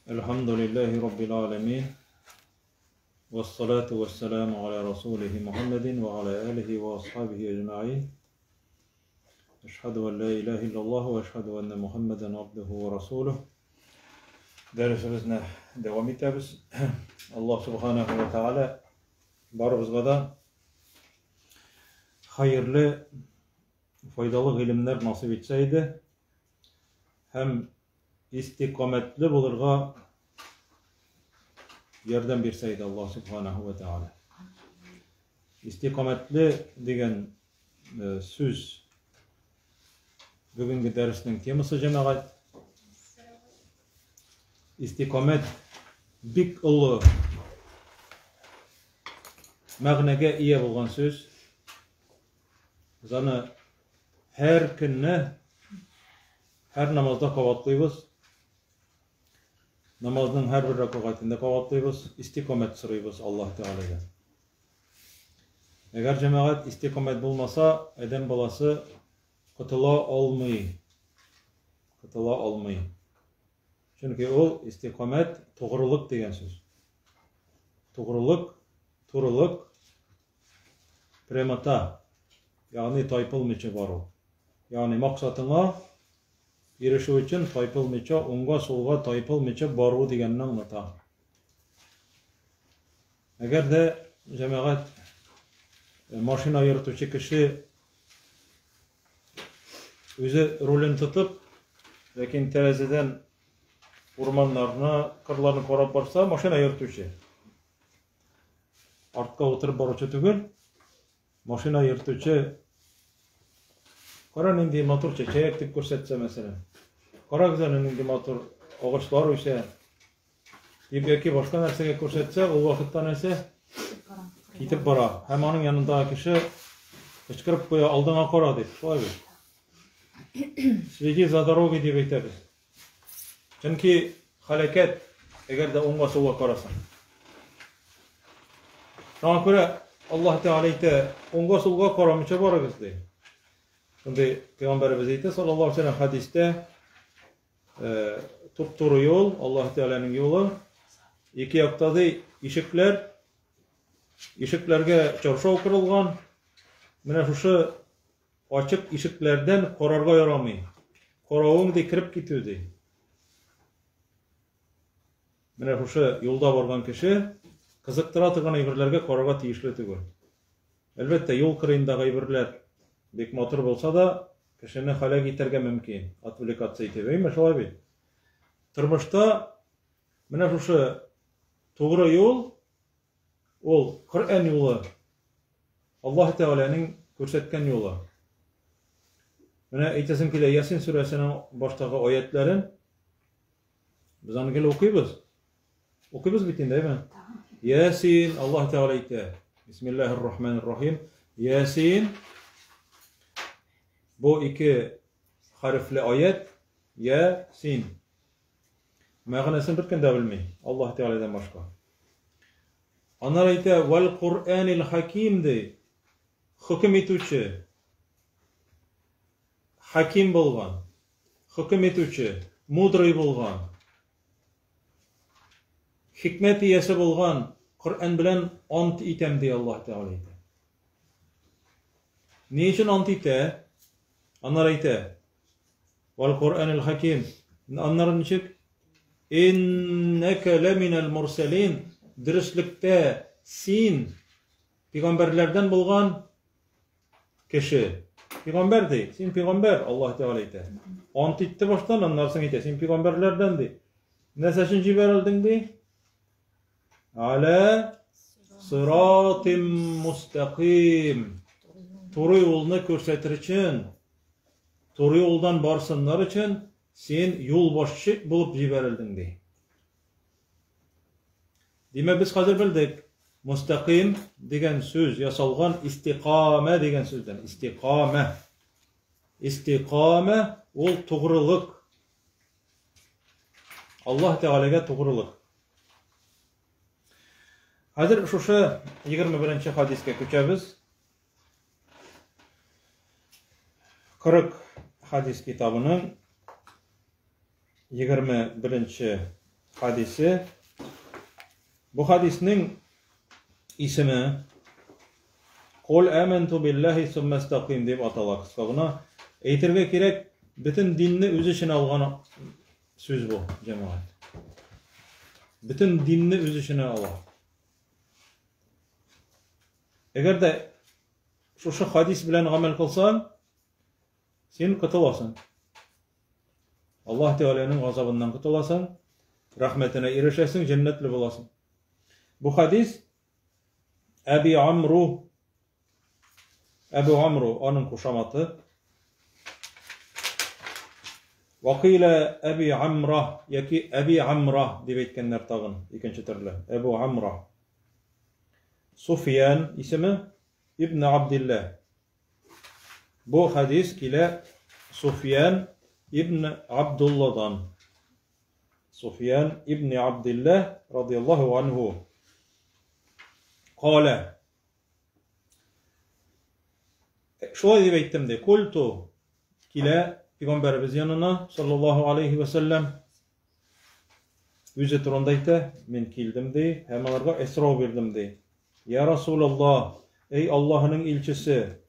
الحمد لله رب العالمين والصلاة والسلام على رسوله محمد وعلى آله وأصحابه أجمعين أشهد أن لا إله إلا الله وأشهد أن محمدا عبده ورسوله Дәресебезне дәвам итәбез. Аллаһ Субханаһу ва Тааля барыбызга да хәерле, файдалы гыйлемнәр насыйп итсә иде һәм истикамәтле булырга ярдәм бирсә иде Аллаһ Субханаһу ва Тааля. Истикамәтле дигән э, сүз бүгенге дәреснең темасы җәмәгать. Истикамәт бик олы мәгънәгә ия булган сүз. Без аны һәр көнне, һәр намазда кабатлыйбыз. Намазның һәрбер рәкәгатендә кабатлыйбыз, истикамәт сорыйбыз Аллаһ Тәгаләдән. Әгәр җәмәгать истикамәт булмаса, адәм баласы котыла алмый. Котыла алмый. Чөнки ул истикамәт тугрылык дигән сүз. Тугрылык, турылык, прямота, ягъни тайпылмыйча бару. Ягъни максатыңа ирешү өчен тайпылмыйча, уңга-сулга тайпылмыйча бару дигәнне аңлата. Әгәр дә җәмәгать э, машина йөртүче кеше үзе рулен тотып, ләкин тәрәзәдән урманнарны, кырларны карап барса, машина йөртүче. Артка утырып баручы түгел, машина йөртүче кара нинди матур чәчәк дип күрсәтсә, мәсәлән. Карагыз әле нинди матур агачлар үсә. Дип яки башка нәрсәгә күрсәтсә, ул вакытта нәрсә? Китеп бара. Һәм аның янындагы кеше кычкырып куя, алдыңа кара дип. Шулай бит. Следи за дорогой дип әйтәбез. Чөнки хәрәкәт, әгәр дә уңга сулга карасаң. Шуңа күрә Аллаһ Тәгалә әйтә, уңга сулга карамыйча барыгыз ди. Шундый пәйгамбәребез әйтә, саллаллаһу алейһи вәсәлләм хәдистә, Э, туп-туры юл, Аллаһ Тәгаләнең юлы. Ике якта ди ишекләр, ишекләргә чаршау корылган. Менә шушы ачык ишекләрдән карарга ярамый. Каравың ди кереп китү ди. Менә шушы юлда барган кеше кызыктыра торган әйберләргә карарга тиешле түгел. Әлбәттә, юл кырыендагы әйберләр бик матур булса да, Кешене һәлак итәргә мөмкин, отвлекаться итеп, әйме, шулай бит? Тормышта менә шушы тугры юл, ул Коръән юлы, Аллаһ Тәгаләнең күрсәткән юлы. Менә әйтәсем килә, Ясин сүрәсенең баштагы аятләрен без аны гел укыйбыз. Укыйбыз бит инде, әйме? Ясин, Аллаһ Тәгалә әйтә. Бисмиллаһир рахманир рахим. Ясин. Бу ике хәрефле аят Ясин. Мәгънәсен беркем дә белми, Аллаһ Тәгаләдән башка. Аннары әйтә, Вәл Куръанил Хаким ди. Хөкем итүче. Хаким булган. Хөкем итүче, мудрый булган. Хикмәт иясе булган Коръән белән ант итәм, ди Аллаһ Тәгалә әйтә. Ни өчен ант итә? Аннары әйтә. Вал Коръәнил Хаким. Аннары ничек? Иннәкә ләминәл мурсалин. Дөреслектә син пәйгамбәрләрдән булган кеше. Пигамбәр ди, син пигамбәр, Аллаһ Тәгалә әйтә. Ант итте баштан, аннан соң әйтә, син пигамбәрләрдән ди. Нәрсә өчен җибәрелдең ди? Аля сиратим мустаким. Туры юлны күрсәтер өчен, туры юлдан барсыннар өчен син юлбашчы булып җибәрелдең ди. Димәк, без хәзер белдек, мустаким дигән сүз ясалган истикамә дигән сүздән. Истикамә. Истикамә ул тугрылык. Аллаһ Тәгаләгә тугрылык. Хәзер шушы 21 хадискә күчәбез. 40 хадис китабының 21 хадисе. Бу хадиснең исеме Кул әмәнту биллаһи сумма истакыйм дип атала кыска гына. Әйтергә кирәк, бөтен динне үз эченә алган сүз бу, җәмәгать. Бөтен динне үз эченә ала. Әгәр дә шушы хадис белән гамәл кылсаң, син котыласың. Аллаһ Тәгаләнең газабыннан котыласың, рәхмәтенә ирешәсең, җәннәтле буласың. Бу хадис Әби Амру Әбу Амру аның кушаматы. Вакыйлә Әби Амра яки Әби Амра дип әйткәннәр тагын икенче төрле. Әбу Амра. Суфиян исеме Ибн Абдилла. Бу хәдис килә Суфиян ибн Абдулладан. Суфиян ибн Абдилла радияллаһу анһу. Калә. Шулай дип әйттем ди. Культу килә пәйгамбәребез янына саллаллаһу алейхи ва сәлләм. Үзе турында әйтә, мин килдем ди, һәм аларга сорау бирдем ди. Я Расулаллаһ, эй Аллаһының илчесе,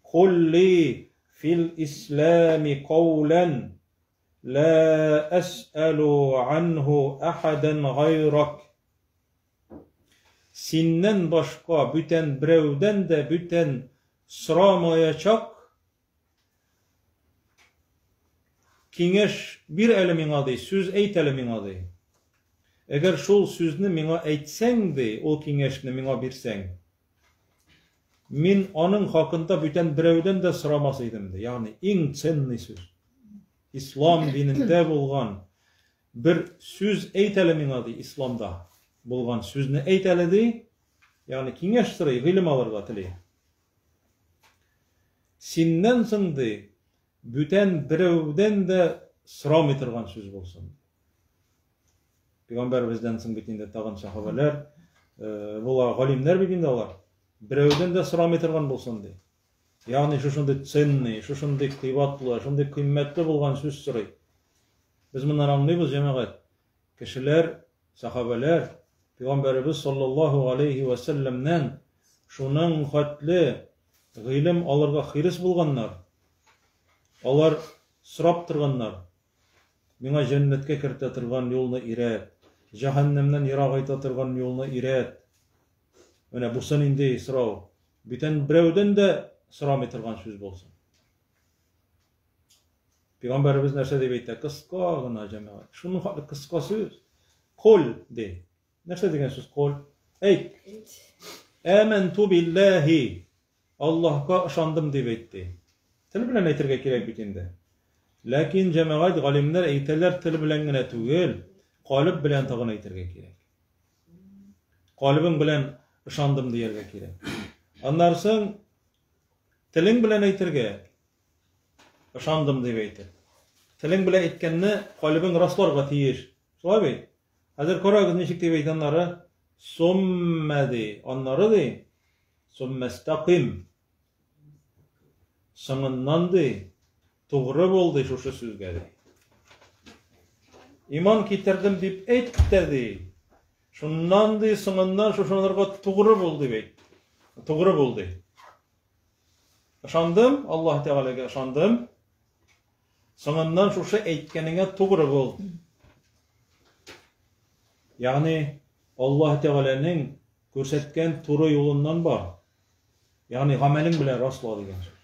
кулли фил ислами каулан ла әсәлу анху ахадан гайрак. Синнән башка бүтән берәүдән дә бүтән сорамаячак Киңәш бир әле миңа, ди, сүз әйт әле миңа, ди. Әгәр шул сүзне миңа әйтсәң, ди, ул киңәшне миңа бирсәң, мин аның хакында бүтән берәүдән дә сорамас идем, ди. Ягъни иң ценный сүз. Ислам динендә булган бер сүз әйт әле миңа, ди, исламда булган сүзне әйт әле, ди. Ягъни киңәш сорый, гыйлем алырга тели. Синнән соң, ди, бүтән берәүдән дә сорамый торган сүз булсын. Пәйгамбәребездән соң бит инде тагын сахабәләр э, була, галимнәр бит инде алар. Берәүдән дә сорамый торган булсын, ди. Ягъни шушындый ценный, шушындый кыйбатлы, шундый кыйммәтле булган сүз сорый. Без моннан аңлыйбыз, җәмәгать. Кешеләр, сәхабәләр, Пәйгамбәребез саллаллаһу галәйһи вә сәлләмнән шуның хәтле гыйлем алырга хирыс булганнар. Алар сорап торганнар, Миңа җәннәткә кертә торган юлны өйрәт, җәһәннәмнән ерагайта торган юлны өйрәт. Менә бусы нинди сорау? Бүтән берәүдән дә сорамый торган сүз булсын. Пәйгамбәребез нәрсә дип әйтә? Кыска гына, җәмәгать. Шуның хәтле кыска сүз. Кол ди. Нәрсә дигән сүз кол? Әйт. Әмәнту биллаһи. Аллаһка ышандым дип әйтте. Тел белән әйтергә кирәк бит инде. Ләкин җәмәгать галимнәр әйтәләр тел белән генә түгел, калеб белән тагын әйтергә кирәк. Калебең белән ышандым дияргә кирәк. Аннан соң телең белән әйтергә, Ышандым дип әйтеп. Телең белән әйткәнне калебең расларга тиеш. Шулай бит? Хәзер карагыз, ничек дип әйтә аннары. Суммә ди. Аннары ди. Суммәстәкыйм. Соңыннан ди. Тугры бул ди шушы сүзгә ди. Иман китердем дип әйт тә ди. Шуннан ди, соңыннан шушыларга тугры бул дип әйт. Тугры бул ди. Ышандым, Аллаһ Тәгаләгә ышандым. Соңыннан шушы әйткәнеңә тугры бул. Ягъни Аллаһ Тәгаләнең күрсәткән туры юлыннан бар. Ягъни гамәлең белән расла дигән сүз.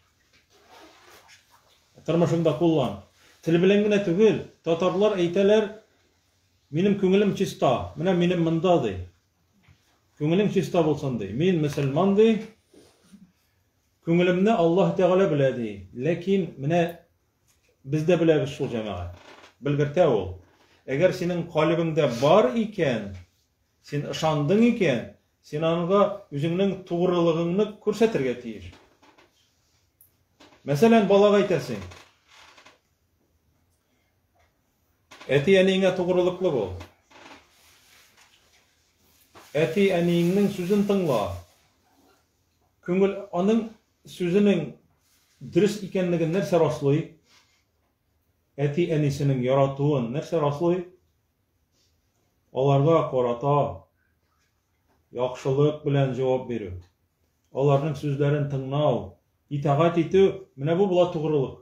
Тормышыңда куллан. Тел белән генә түгел, татарлар әйтәләр, минем күңелем чиста, менә минем монда ди. Күңелең чиста булсын ди. Мин мөселман ди. Күңелемне Аллаһ Тәгалә белә ди. Ләкин менә без дә беләбез шул җәмәгать. Белгертә ул. Әгәр синең калебеңдә бар икән, син ышандың икән, син аңа үзеңнең тугрылыгыңны күрсәтергә тиеш. Мәсәлән, балага әйтәсең. Әти-әниеңә тугрылыклы бул. Әти-әниеңнең сүзен тыңла. Күңел аның сүзенең дөрес икәнлеген нәрсә раслый? Әти-әнисенең яратуын нәрсә раслый? Аларга карата яхшылык белән җавап бирү, аларның сүзләрен тыңлау, итагать итү, менә бу була тугрылык.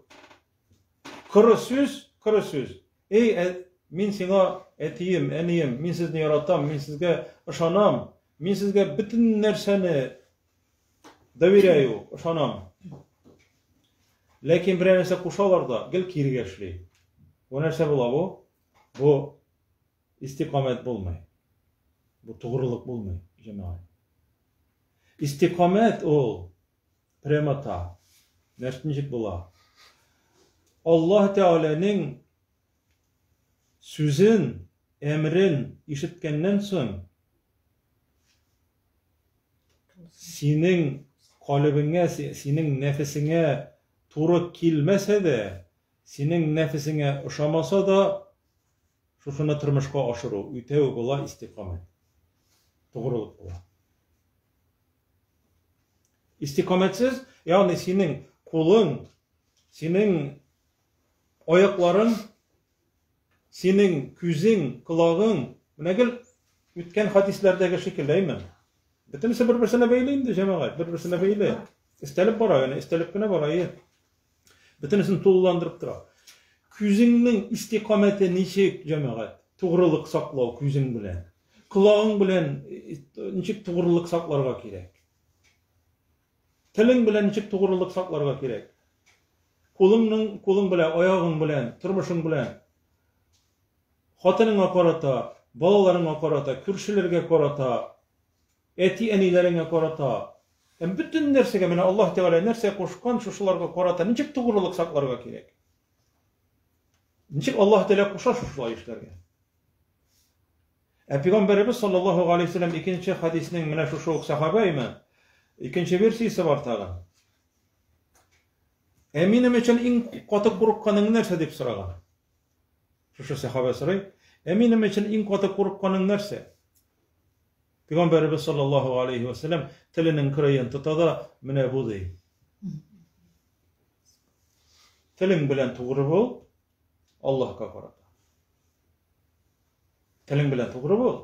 Коры сүз, коры сүз. Эй, ә, мин сиңа әтием, әнием, мин сезне яратам, мин сезгә ышанам, мин сезгә бөтен нәрсәне доверяю, ышанам. Ләкин берәр нәрсә кушалар да, гел кирегә эшли. Бу нәрсә була бу? Бу истикамәт булмый. Бу тугрылык булмый, җәмәгать. Истикамәт ул прямота. Нәрсә ничек була? Аллаһ Тәгаләнең сүзен, әмерен ишеткәннән соң синең калебеңә, синең нәфесеңә туры килмәсә дә, синең нәфесеңә ошамаса да, шушыны тормышка ашыру, үтәү була истикамәт. Тугрылык була. Истикамәтсез, ягъни синең кулың, синең аякларың, синең күзең, колагың, менә гел үткән хадисләрдәге шикелле, әйме? Бөтенесе бер-берсенә бәйле инде, җәмәгать, бер-берсенә бәйле. Өстәлеп бара, яни өстәлеп кенә бара, әйе. Бөтенесен тулыландырып тора. Күзеңнең истикамәте ничек, җәмәгать? Тугрылык саклау күзең белән. Колагың белән ничек тугрылык сакларга кирәк? Телең белән ничек тугрылык сакларга кирәк? Кулыңның, кулың белән, аягың белән, тормышың белән. Хатыныңа карата, балаларыңа карата, күршеләргә карата, әти-әниләреңә карата. Һәм бөтен нәрсәгә менә Аллаһ Тәгалә нәрсә кушкан, шушыларга карата ничек тугрылык сакларга кирәк? Ничек Аллаһ Тәгалә куша шушылай эшләргә? Ә пәйгамбәребез саллаллаһу алейһи ва сәлләм икенче хадиснең менә шушы ук сахаба име? Икенче версиясе бар тагын. Ә минем өчен иң каты курыкканың нәрсә дип сораган. Шушы сахаба сорый. Ә минем өчен иң каты курыкканың нәрсә? Пәйгамбәребез саллаллаһу алейһи ва сәлләм теленең кырыен тота да менә бу ди. Телең белән тугры бул, Аллаһка карата. Телең белән тугры бул.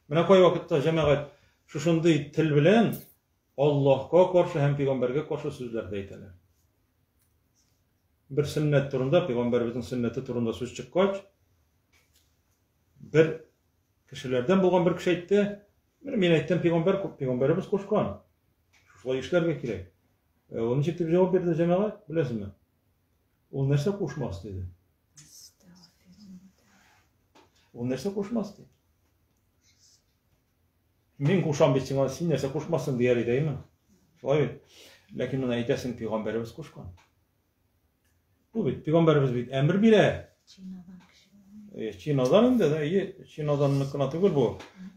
Менә кай вакытта җәмәгать шушындый тел белән Аллаһка каршы һәм пәйгамбәргә каршы сүзләр дә әйтәләр. Бер сөннәт турында, пәйгамбәребезнең сөннәте турында сүз чыккач, бер кешеләрдән булган бер кеше әйтте, менә мин әйттем, пәйгамбәр, пәйгамбәребез кушкан. Шулай эшләргә кирәк. Э, ул ничек дип җавап бирде җәмәгать, беләсезме? Ул нәрсә кушмас диде. Ул нәрсә кушмас ди. Мин кушам бит сиңа, син нәрсә кушмассың дияр иде, әйме? Шулай бит. Ләкин моны әйтәсең, пәйгамбәребез кушкан. Бу бит пәйгамбәребез бит әмер бирә. Э, Чинадан инде, да, ие, чинаданны кына түгел бу.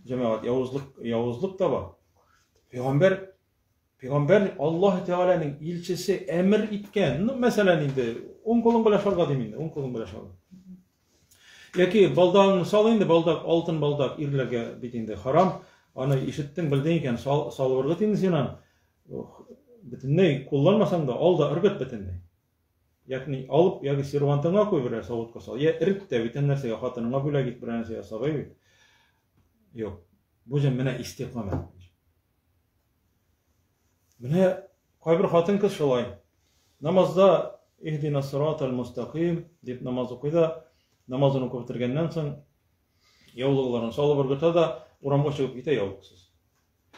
Җәмәгать, явызлык, явызлык та бар. Пәйгамбәр Пәйгамбәр Аллаһ Тәгаләнең илчесе әмер иткән. Ну, мәсәлән, инде уң кулың белән ашарга дим инде, уң кулың белән ашарга. Яки балдагыңны сал инде, балдак, алтын балдак ирләргә бит инде харам. Аны ишеттең, белдең икән, сал, салып ыргыт инде син аны. Бөтенләй кулланмасаң да, ал да ыргыт бөтенләй. Ягъни алып, яки сервантыңа куй берәр савытка сал, я эрет тә бүтән нәрсәгә хатыныңа бүләк ит, берәр нәрсә ясагай бит. Юк. Бу җәм менә истикамәт. Менә кайбер хатын-кыз шулай. Намазда иһдина сиратал мустаким дип намаз укый да, намазын укып бетергәннән соң яулыкларын салып ыргыта да урамга чыгып китә яулыксыз.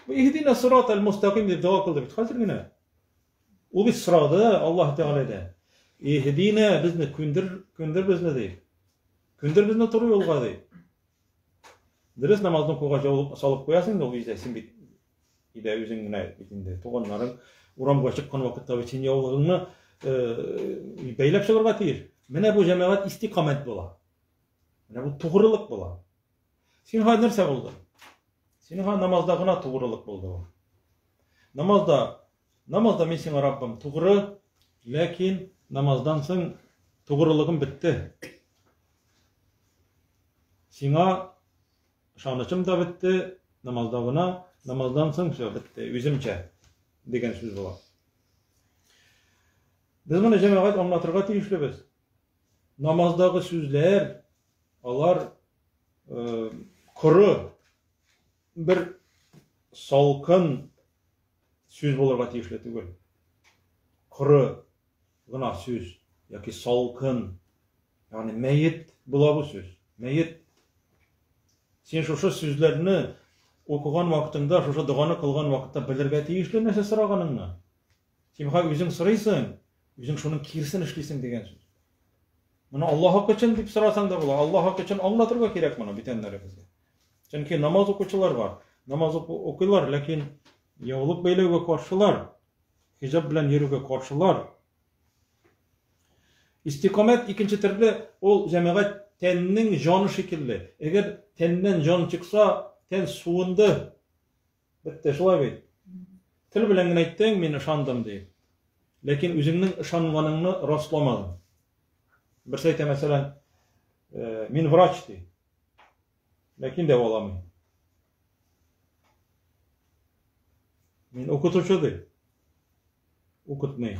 Бу иһдина сиратал мустаким дип дога кылды бит хәзер генә. Ул бит сорады Аллаһ Тәгаләдән. Иһдина безне күндер, күндер безне дип. Күндер безне туры юлга дип. Дөрес намазны укуга җавап салып куясың инде ул өйдә, син бит өйдә үзең генә бит инде туганнарың урамга чыккан вакытта бит син яулыгыңны э, бәйләп чыгарга тиеш. Менә бу җәмәгать истикамәт була. Менә бу тугрылык була. Син ха нәрсә булды? Син ха намазда гына тугрылык булды ул. Намазда, намазда мин сиңа Раббым тугры, ләкин намаздан соң тугрылыгым бетте. Сиңа ышанычым да бетте, намазда гына, намаздан соң все бетте, үземчә дигән сүз була. Без моны җәмәгать аңлатырга тиешлебез. Намаздагы сүзләр, алар э, Коры бер салкын сүз булырга тиешле түгел. Коры гына сүз яки салкын, ягъни мәет була бу сүз. Мәет. Син шушы сүзләрне укыган вакытыңда, шушы доганы кылган вакытта белергә тиешле нәрсә сораганыңны. Син хәзер үзең сорыйсың, үзең шуның киресен эшлисең дигән сүз. Моны Аллаһ хакы өчен дип сорасаң да була. Аллаһ хакы өчен аңлатырга кирәк моны бүтәннәребезгә. Чөнки намаз укучылар бар. Намаз укыйлар, ләкин яулык бәйләүгә каршылар, хиҗап белән йөрүгә каршылар. Истикамәт икенче төрле, ул җәмәгать тәннең җаны шикелле. Әгәр тәннән җан чыкса, тән суынды. Бетте, шулай бит. Тел белән генә әйттең, мин ышандым дип. Ләкин үзеңнең ышанганыңны расламадың. Берсе әйтә, мәсәлән, э, мин врач ди. Ләкин дәваламый. Мин укытучы ди. Укытмый.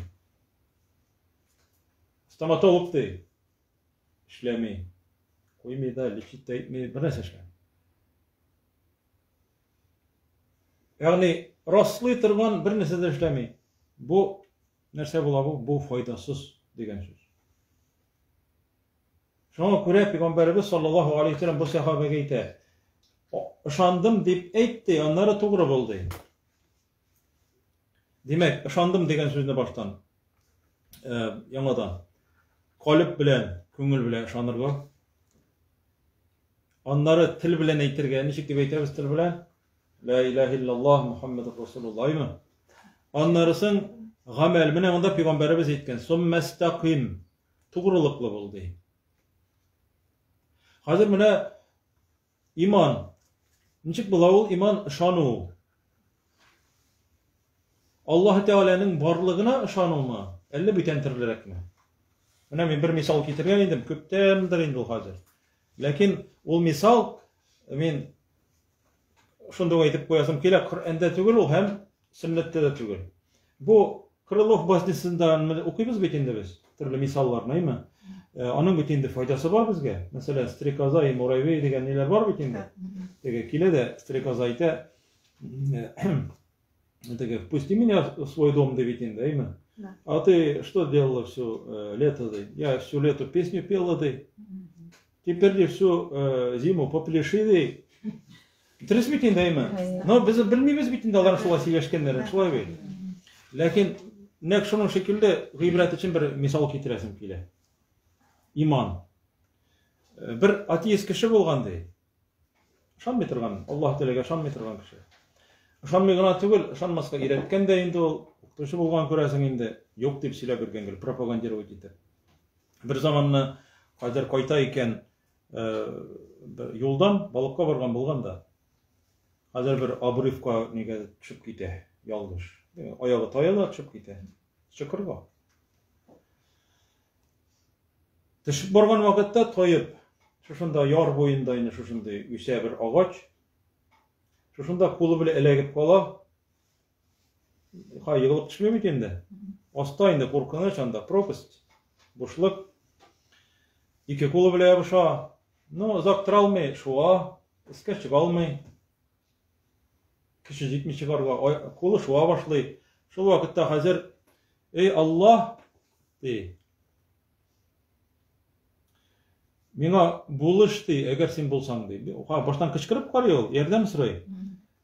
Стоматолог ди. Эшләми. Куймый да, лечить тә итми, бер нәрсә эшләми. Ягъни раслый торган бер нәрсә дә эшләми. Бу нәрсә була бу? Бу файдасыз дигән сүз. Шуңа күрә пәйгамбәребез саллаллаһу алейһи вәсәлләм бу сәхабәгә әйтә: "Ышандым дип әйтте, аннары тугры бул" ди. Димәк, ышандым дигән сүзне баштан э, яңадан калеб белән, күңел белән ышанырга. Аннары тел белән әйтергә, ничек дип әйтәбез тел белән? Ла илаһ иллаллаһ Мухаммадур Расулуллаһ. Аннарысын гамәл. Менә монда пәйгамбәребез әйткән, суммастаким. Тугрылыклы бул ди. Хәзер менә Иман. Ничек була ул иман? Ышану. Аллаһ Тәгаләнең барлыгына ышанумы, әллә бүтән төрлерәкме? Менә мин бер мисал китергән идем, күптәндер инде ул хәзер. Ләкин ул мисал мин шундый ук әйтеп куясым килә, Коръәндә түгел ул һәм сөннәттә дә түгел. Бу Крылов баснясында укыйбыз бит инде без төрле мисалларны, әйме? Э, аның бит инде файдасы бар безгә. Мәсәлән, стрекоза и муравей дигән ниләр бар бит инде. Теге килә дә стрекоза әйтә, теге, впусти меня в свой дом, ди бит инде, әйме? А ты что делала всю э, лето, ди? Я всю лето песню пела, ди. Теперь ди всю э, зиму попляши, ди. Дөрес бит инде, әйме? Но без белмибез бит инде алар шулай сөйләшкәннәрен, шулай бит. Ләкин нәкъ шуның шикелле гыйбрәт өчен бер мисал китерәсем килә. Иман. Э, бер атеист кеше булган ди. Ышанмый торган, Аллаһ Тәгаләгә ышанмый торган кеше. Ышанмый гына түгел, ышанмаска өйрәткән дә инде ул, укытучы булган күрәсең инде, юк дип сөйләп йөргән гел, пропагандировать итеп. Бер заманны кайдыр кайта икән, бер юлдан балыкка барган булган да, хәзер бер обрывка нигә төшеп китә, ялгыш. Аягы тая да төшеп китә. Чокырга. Төшеп барган вакытта таеп, шушында яр буенда инде шушындый үсә бер агач. Шушында кулы белән эләгеп кала. Ха, егылып төшми бит инде. Аста инде куркыныч, анда пропасть, бушлык. Ике кулы белән ябыша. Ну, озак тора алмый, шуа, өскә чыга алмый. Көче җитми чыгарга, кулы шуа башлый. Шул вакытта хәзер, эй Аллаһ, ди. Миңа булыш, ди, әгәр син булсаң, ди. Ха, баштан кычкырып карый ул, ярдәм сорый.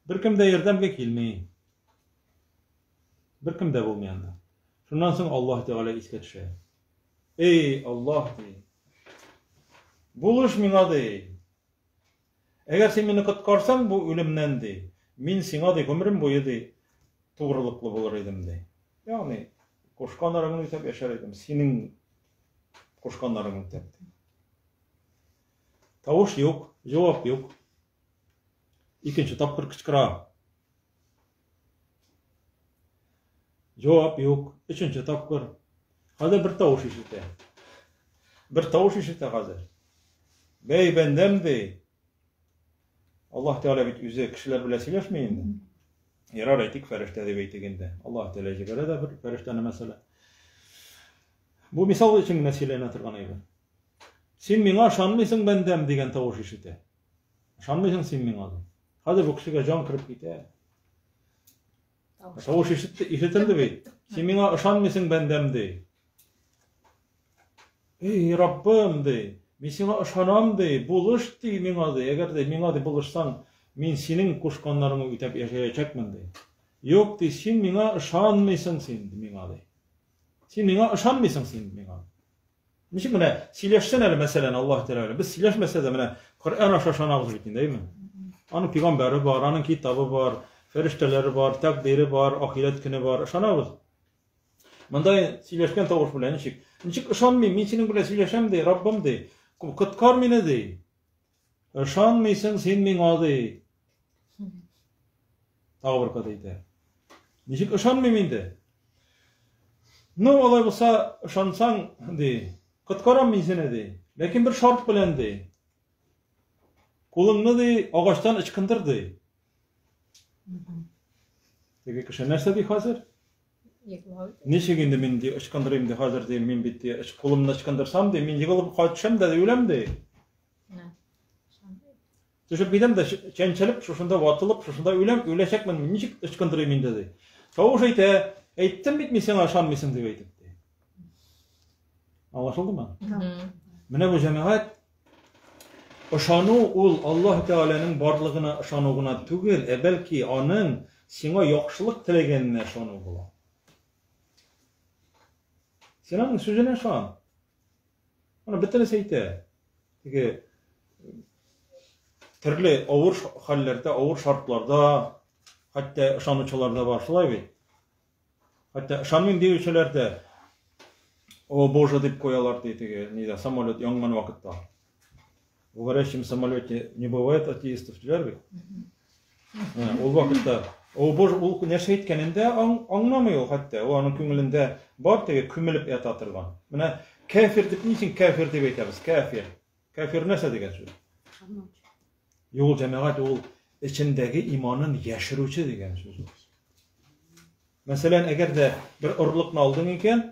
Беркем дә ярдәмгә килми. Беркем дә булмый анда. Шуннан соң Аллаһ Тәгалә искә төшә. Эй, Аллаһ, ди. Булыш миңа, ди. Әгәр син мине коткарсаң бу үлемнән, ди, мин сиңа, ди, гомерем буе, ди, тугрылыклы булыр идем, ди. Ягъни, кушканнарыңны үтәп яшәр идем, синең кушканнарыңны үтәп. Тавыш юк, җавап юк. Икенче тапкыр кычкыра. Җавап юк. Өченче тапкыр. Хәзер бер тавыш ишетә. Бер тавыш ишетә хәзер. Бәй, бәндәм ди. Аллаһ Тәгалә бит үзе кешеләр белән сөйләшми инде. Ярар, әйтик, фәрештә дип әйтик инде. Аллаһ Тәгалә җибәрә дә бер фәрештәне мәсәлән. Бу мисал өчен генә сөйләнә торган әйбер. Син миңа ышанмыйсың, бәндәм, дигән тавыш ишетә. Ышанмыйсың син миңа, ди. Хәзер бу кешегә җан кереп китә. Тавыш ишетте, ишетелде бит. Син миңа ышанмыйсың, бәндәм, ди. Эй, Раббым, ди. Мин сиңа ышанам, ди. Булыш, ди, миңа, ди. Әгәр дә миңа ди булышсаң, мин синең кушканнарыңны үтәп яшәячәкмен, ди. Юк, ди, син миңа ышанмыйсың син, миңа, ди. Син миңа ышанмыйсың син, миңа. Ничек менә сөйләшсен әле, мәсәлән, Аллаһ Тәгалә. Без сөйләшмәсә дә менә Коръән аша ышанабыз бит инде, әйме? Аның пигамбәре бар, аның китабы бар, фәрештәләре бар, тәкъдире бар, ахирәт көне бар. Ышанабыз. Монда сөйләшкән тавыш белән ничек? Ничек ышанмыйм? Мин синең белән сөйләшәм ди, Раббым ди. Коткар мине ди. Ышанмыйсың син миңа ди. Тагы бер кат әйтә. Ничек ышанмыйм инде? Ну, алай булса, ышансаң, ди, коткарам мин сине, ди. Ләкин бер шарт белән, ди. Кулыңны, ди, агачтан ычкындыр, ди. Теге кеше нәрсә ди хәзер? Ничек инде мин ди ычкындырыйм ди хәзер ди, мин бит ди кулымны ычкындырсам ди, мин егылып кайтышам да ди, үләм ди. Төшеп китәм дә чәнчелеп, шушында ватылып, шушында үләм, үләчәкмен, мин ничек ычкындырыйм инде ди. Тавыш әйтә, әйттем бит мин сиңа ышанмыйсың дип әйтеп ди. Аңлашылдымы? Менә бу җәмәгать ышану ул Аллаһ Тәгаләнең барлыгына ышану гына түгел, ә бәлки аның сиңа яхшылык теләгәненә ышану була. Син аның сүзенә ышан. Аны бөтенесе әйтә. Теге төрле авыр хәлләрдә, авыр шартларда, хәтта ышанучылар да бар, шулай бит. Хәтта ышанмыйм диючеләр дә, о боже дип куялар ди теге нидә самолет янган вакытта. В горящем самолете не бывает атеистов диләр бит. Ул вакытта о боже, ул нәрсә әйткәнен дә аңламый ул хәтта. Ул аның күңелендә бар теге күмелеп ята торган. Менә кәфир дип ни өчен кәфир дип әйтәбез? Кәфир. Кәфир нәрсә дигән сүз? Юк, җәмәгать ул эчендәге иманын яшерүче дигән сүз. Мәсәлән, әгәр дә бер орлыкны алдың икән,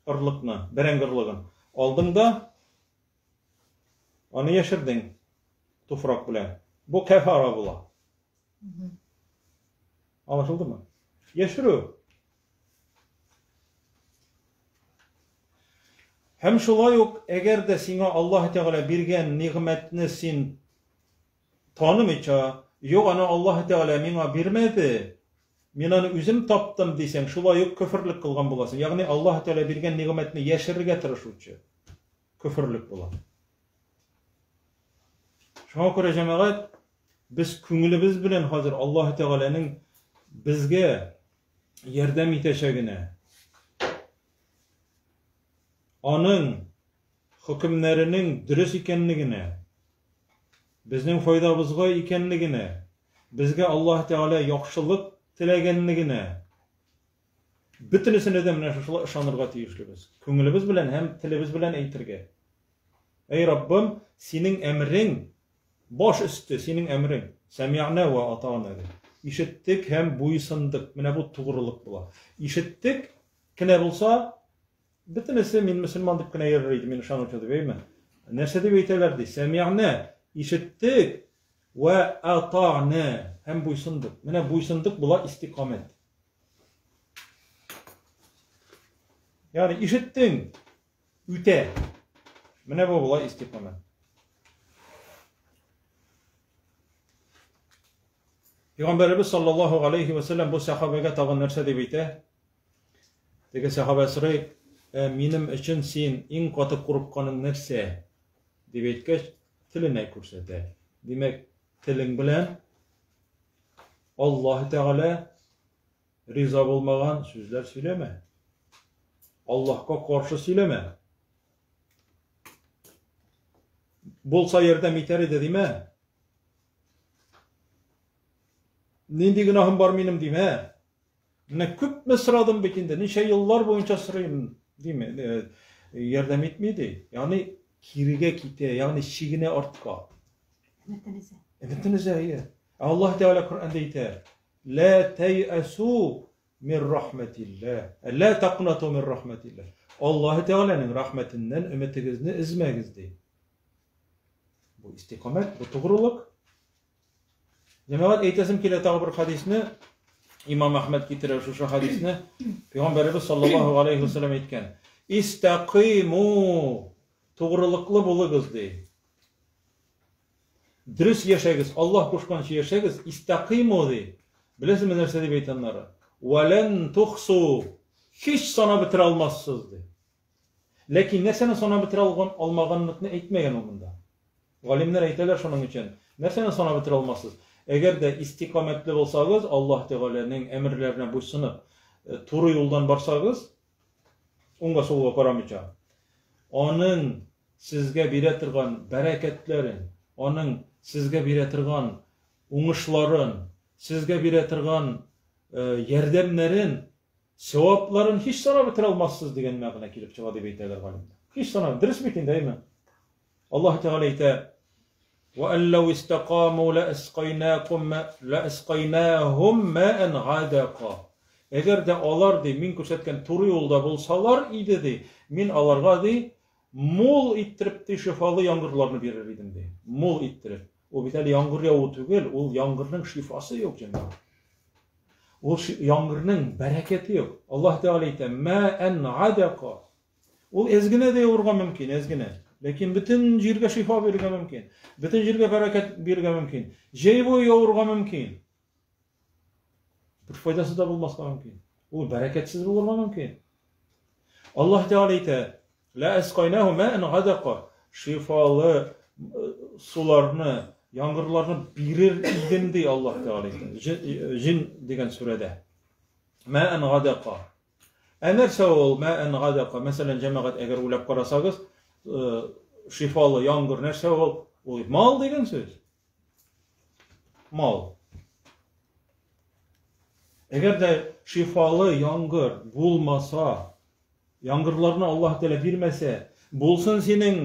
орлыкны, бәрәңге орлыгын алдың да, Аны яшердең туфрак белән. Бу кәфара була. Аңлашылдымы? Яшерү. Һәм шулай ук, әгәр дә сиңа Аллаһ Тәгалә биргән нигъмәтне син танымыйча, юк, аны Аллаһ Тәгалә миңа бирмәде, мин аны үзем таптым дисәң, шулай ук көферлек кылган буласың. Ягъни Аллаһ Тәгалә биргән нигъмәтне яшерергә тырышучы. Көферлек була. Шуңа күрә, җәмәгать, без күңелебез белән хәзер Аллаһ Тәгаләнең безгә ярдәм итәчәгенә, аның хөкемнәренең дөрес икәнлегенә, безнең файдабызга икәнлегенә, безгә Аллаһ Тәгалә яхшылык теләгәнлегенә Бөтенесенә дә менә шушылай ышанырга тиешлебез. Күңелебез белән һәм телебез белән әйтергә. Әй Раббым, синең әмерең баш өсте, синең әмерең. Сәми'на ва атана дип. Ишеттек һәм буйсындык. Менә бу тугрылык була. Ишеттек кенә булса, бөтенесе мин мөселман дип кенә йөрер иде, мин ышанучы дип, әйме? Нәрсә дип әйтәләр ди? Сәми'на, ишеттек, вә атана һәм буйсындык. Менә буйсындык була истикамәт. Ягъни ишеттең, үтә. Менә бу була истикамәт. Пәйгамбәребез саллаллаһу алейхи ва саллям бу сахабәгә тагын нәрсә дип әйтә? Теге сахабә сорый, ә, минем өчен син иң каты курыкканың нәрсә? дип әйткәч, теленә күрсәтә. Димәк, телең белән Аллаһ Тәгалә риза булмаган сүзләр сөйләмә. Аллаһка каршы сөйләмә. Булса ярдәм итәр иде димә. Нинди гөнаһым бар минем димә. Менә күпме сорадым бит инде, ничә еллар буенча сорыйм, димә, э, ярдәм итми ди. Ягъни кирегә китә, ягъни чигенә артка. Өметен өзә. Өметен өзә, әйе. Ә Аллаһ Тәгалә Коръәндә әйтә: "Ла тәйәсу мин рахматиллаһ, ла тaqнату мин рахматиллаһ." Аллаһ Тәгаләнең рәхмәтеннән өметегезне өзмәгез ди. Бу истикамәт, бу тугрылык. Җәмәгать, әйтәсем килә тагы бер хадисне. Имам Әхмәд китерә шушы хадисне. Пәйгамбәребез саллаллаһу алейхи ва саллям әйткән: "Истакыйму, тугрылыклы булыгыз" ди. Дөрес яшәгез, Аллаһ кушканча яшәгез, истакыйму ди. Беләсезме нәрсә дип әйтә аннары? Валән тухсу, һич санап бетерә алмассыз ди. Ләкин нәрсәне санап бетерә алган алмаганлыкны әйтмәгән ул монда. Галимнәр әйтәләр шуның өчен, нәрсәне санап бетерә алмассыз? Әгәр дә истикамәтле булсагыз, Аллаһ Тәгаләнең әмерләренә буйсынып, э, туры юлдан барсагыз, уңга сулга карамыйча, аның сезгә бирә торган бәрәкәтләрен, аның сезгә бирә торган уңышларын, сезгә бирә торган э, ярдәмнәрен Савапларын һич санап бетерә алмассыз дигән мәгънә килеп чыга дип әйтәләр галимнәр. Һич санап, дөрес бит инде, әйме? Аллаһ Тәгалә әйтә: "Ва аллау истакаму ла асқайнакум ла асқайнахум маан гадака." Әгәр дә алар ди, мин күрсәткән туры юлда булсалар иде ди, мин аларга ди, мул иттереп ди шифалы яңгырларны бирер идем ди. Мул иттереп. Ул бит әле яңгыр яву түгел, ул яңгырның шифасы юк, җәмәгать. Ул яңгырның бәрәкәте юк. Аллаһ Тәгалә әйтә, "Мәән адака". Ул әз генә дә явырга мөмкин, әз генә. Ләкин бөтен җиргә шифа бирергә мөмкин. Бөтен җиргә бәрәкәт бирергә мөмкин. Җәй буе явырга мөмкин. Бер файдасы да булмаска мөмкин. Ул бәрәкәтсез булырга мөмкин. Аллаһ Тәгалә әйтә, Лә әскайнаху мәән гадака. Шифалы э, суларны, яңгырларны бирер идем ди Аллаһ Тәгалә әйтә. Э, җин дигән сүрәдә. Мәән гадака. Ә нәрсә ул мәән гадака? Мәсәлән, җәмәгать әгәр уйлап карасагыз, э, шифалы яңгыр нәрсә ул? Ул мал дигән сүз. Мал. Әгәр дә шифалы яңгыр булмаса, Яңгырларны Аллаһ Тәгалә бирмәсә, булсын синең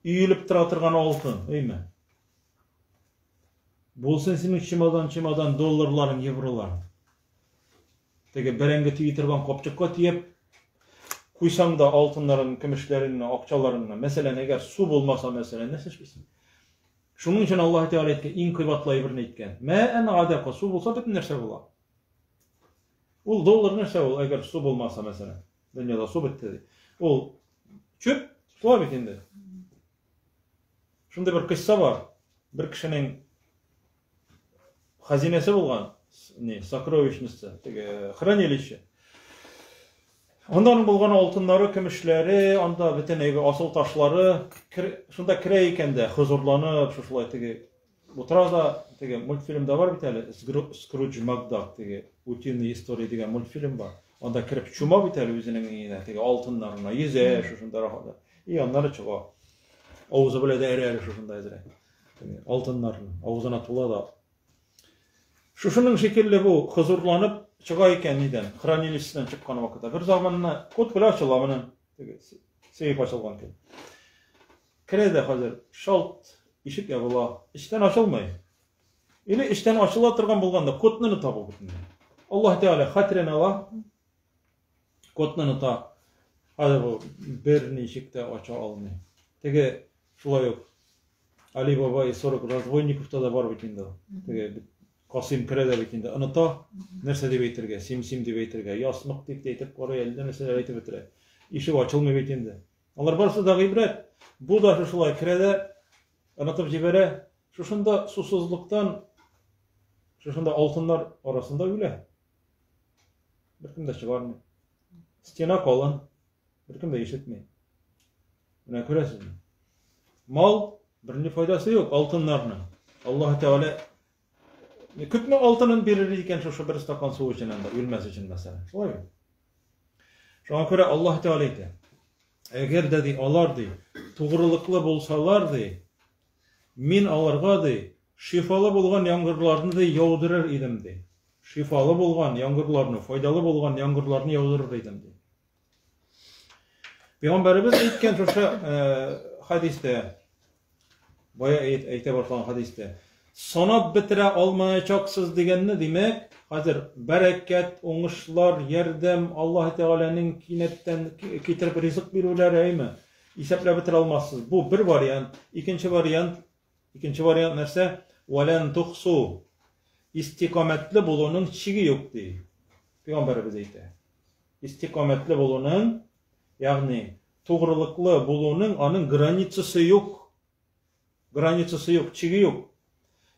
өелеп тора торган алтын, әйме? Булсын синең чемодан-чемодан долларларың, евроларың. Теге бәрәңге тии торган капчыкка тиеп, куйсаң да алтыннарын, көмешләреңне, акчаларыңны. Мәсәлән, әгәр су булмаса, мәсәлән, нәрсә эшлисең? Шуның өчен Аллаһ Тәгалә әйткән, иң кыйбатлы әйберне әйткән. Мәән гадака, су булса бөтен нәрсә була. Ул доллар нәрсә ул, әгәр су булмаса, мәсәлән. Дөньяда су бетте ди. Ул чүп, шулай бит инде. Шундый бер кысса бар. Бер кешенең хазинәсе булган, не, сокровищница, теге хранилище. Анда аның булган алтыннары, көмешләре, анда бөтен әйбер, асыл ташлары, шунда керә икән дә, хозурланып, шушылай теге Утыра да, теге мультфильмда бар бит әле, Скрудж Макдак, теге Утиные истории дигән мультфильм бар. Анда кереп чума бит әле үзенең өенә, теге алтыннарына, йөзә шушында рәхәт. И аннары чыга. Авызы белән дә әрә әле шушында әзрәк. Теге алтыннарны авызына тула да. Шушының шикелле бу хозурланып чыга икән нидән, хранилищедан чыккан вакытта. Бер заманны код белән ачыла моның. Теге сейф ачылган кебек. Керә дә хәзер шалт ишек ябыла. Эчтән ачылмый. Или эчтән ачыла торган булганда кодны оныта бу бөтенләй. Аллаһ Тәгалә хәтерен ала, кодны оныта. Хәзер бу берничек тә ача алмый. Теге шулай ук Али баба и 40 разбойниковта да бар бит инде. Теге Касыйм керә дә бит инде, оныта, нәрсә дип әйтергә, сим-сим дип әйтергә, ясмык дип тә әйтеп карый, әллә нәрсәләр әйтеп бетерә. Ишек ачылмый бит инде. Алар барысы да гыйбрәт. Бу да шушылай керә дә, онытып җибәрә. Шушында сусызлыктан, шушында алтыннар арасында үлә. Беркем дә чыгармый. Стена калын, беркем дә ишетми. Менә күрәсезме? Мал берни файдасы юк алтыннарның. Аллаһ Тәгалә күпме алтынын бирер икән шушы бер стакан су өчен анда, үлмәс өчен мәсәлән. Шулай бит? Шуңа күрә Аллаһ Тәгалә әйтә. Әгәр дә ди, алар ди, тугрылыклы булсалар ди, мин аларга ди, шифалы булган яңгырларны ди яудырыр идем ди. Шифалы булган яңгырларны, файдалы булган яңгырларны яудырыр идем ди. Пәйгамбәребез әйткән шушы э, хәдистә, бая әйтә башлаган хәдистә, санап бетерә алмаячаксыз дигәнне, димәк, хәзер бәрәкәт, уңышлар, ярдәм, Аллаһ Тәгаләнең кинәттән китереп ризык бирүләре, әйме? Исәпләп бетерә алмассыз. Бу бер вариант. Икенче вариант, икенче вариант нәрсә? Вә лән тухсу. Истикамәтле булуның чиге юк, ди. Пәйгамбәребез әйтә. Истикамәтле булуның, ягъни тугрылыклы булуның аның границасы юк. Границасы юк, чиге юк.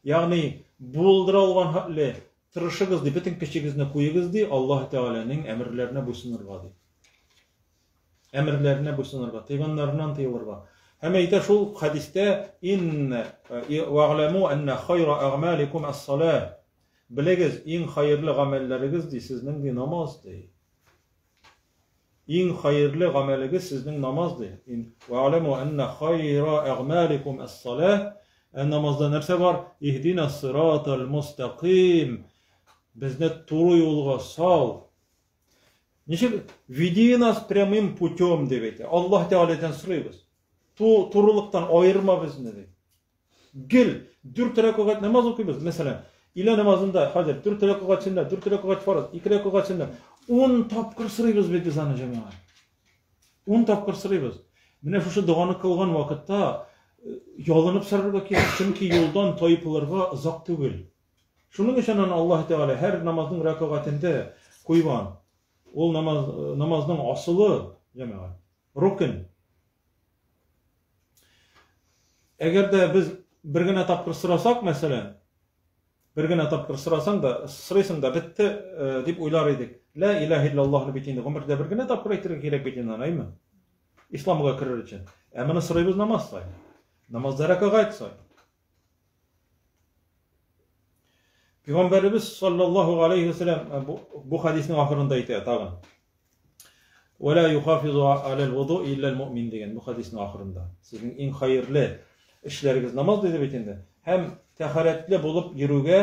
Ягъни булдыра алган хәтле тырышыгыз ди, бөтен көчегезне куегыз ди, Аллаһ Тәгаләнең әмерләренә буйсынырга ди. Әмерләренә буйсынырга, тыйганнарыннан тыелырга. Һәм әйтә шул хәдистә инна вәгъләму әннә хайра әгъмаликум ас-салах. Белегез, иң хәерле гамәлләрегез ди, сезнең ди намаз ди. Иң хәерле гамәлегез сезнең намаз ди. Вәгъләму әннә хайра әгъмаликум ас-салах. Ә намазда нәрсә бар? Иһдина сиратал мустаким. Безне туры юлга сал. Ничек веди нас прямым путем дип әйтә. Аллаһ Тәгаләдән сорыйбыз. Ту турылыктан аерма безне дип. Гел дүрт рәкәгать намаз укыйбыз. Мәсәлән, илә намазында хәзер дүрт рәкәгать сөннәт, дүрт рәкәгать фарыз, ике рәкәгать сөннәт. Ун тапкыр сорыйбыз бит без аны, җәмәгать. Ун тапкыр сорыйбыз. Менә шушы доганы кылган вакытта э, ялынып сорарга кирәк, чөнки юлдан тайпылырга озак түгел. Шуның өчен аны Аллаһ Тәгалә һәр намазның рәкәгатендә куйган. Ул намаз, намазның асылы, җәмәгать, рукн. Әгәр дә без бер генә тапкыр сорасак, мәсәлән, бер генә тапкыр сорасаң да, сорыйсың да, бетте э, дип уйлар идек. Лә илаһ иллаллаһны бит инде гомердә бер генә тапкыр әйтергә кирәк бит инде аны, әйме? Исламга керер өчен. Ә моны сорыйбыз намаз саен. Намазда рәкәгать саен. Пәйгамбәребез саллаллаһу алейхи ва сәлләм э, бу, бу хәдиснең ахырында әйтә тагын. Ва ла юхафизу алал вуду илля муъмин дигән бу хәдиснең ахырында. Сезнең иң хәерле эшләрегез намаз диде бит инде. Һәм тәһарәтле булып йөрүгә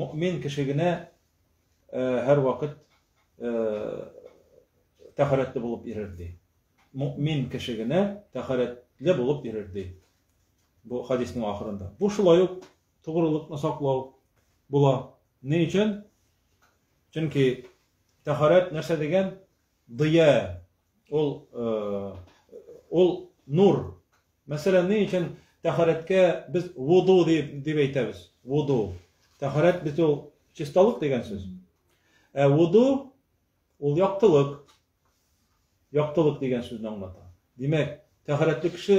муъмин кеше генә э, һәрвакыт э, тәһарәтле булып йөрер ди. Муъмин кеше генә тәһарәтле булып йөрер ди. Бу хәдиснең ахырында. Бу шулай ук тугрылыкны саклау була. Ни өчен? Чөнки тәһарәт нәрсә дигән? Дыя. Ул э, ул нур. Мәсәлән, ни өчен тәһарәткә без вуду дип, дип әйтәбез? Вуду. Тәһарәт бит ул чисталык дигән сүз. Ә вуду ул яктылык. Яктылык дигән сүзне аңлата. Димәк, тәһарәтле кеше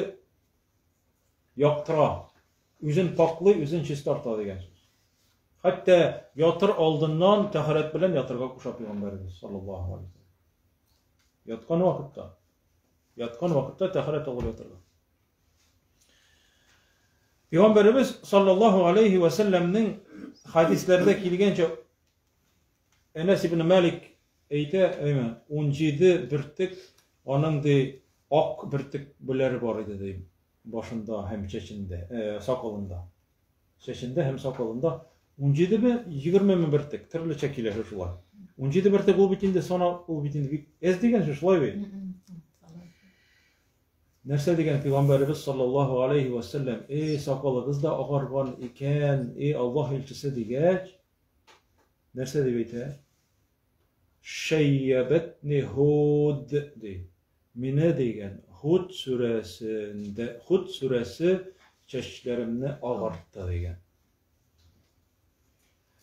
яктыра, үзен пакълый, үзен чистарта дигән сүз. Хәтта ятыр алдыннан тәһарәт белән ятырга куша пәйгамбәребез саллаллаһу алейһи вәсәлләм. Яткан вакытта, яткан вакытта тәһарәт алып ятырга. Пәйгамбәребез саллаллаһу алейһи вәсәлләмнең хәдисләрдә килгәнчә Әнәс ибн Малик әйтә, әйме, 17 бөртек аның ди ак бөртек беләре бар иде ди башында һәм чәчендә, э, сакалында. Чәчендә һәм сакалында 17 ме, 20 ме бөртек, төрлечә килә шулай. 17 бөртек ул бит инде сана, ул бит инде бик әз дигән сүз, шулай бит. Нәрсә дигән пәйгамбәребез саллаллаһу алейхи ва сәлләм, эй, сакалыгыз да агарган икән, эй, Аллаһ илчесе дигәч, Нәрсә дип әйтә? Шәййәбәтни Һуд ди. Мине дигән Һуд сүрәсендә, Һуд сүрәсе чәчләремне агартты дигән.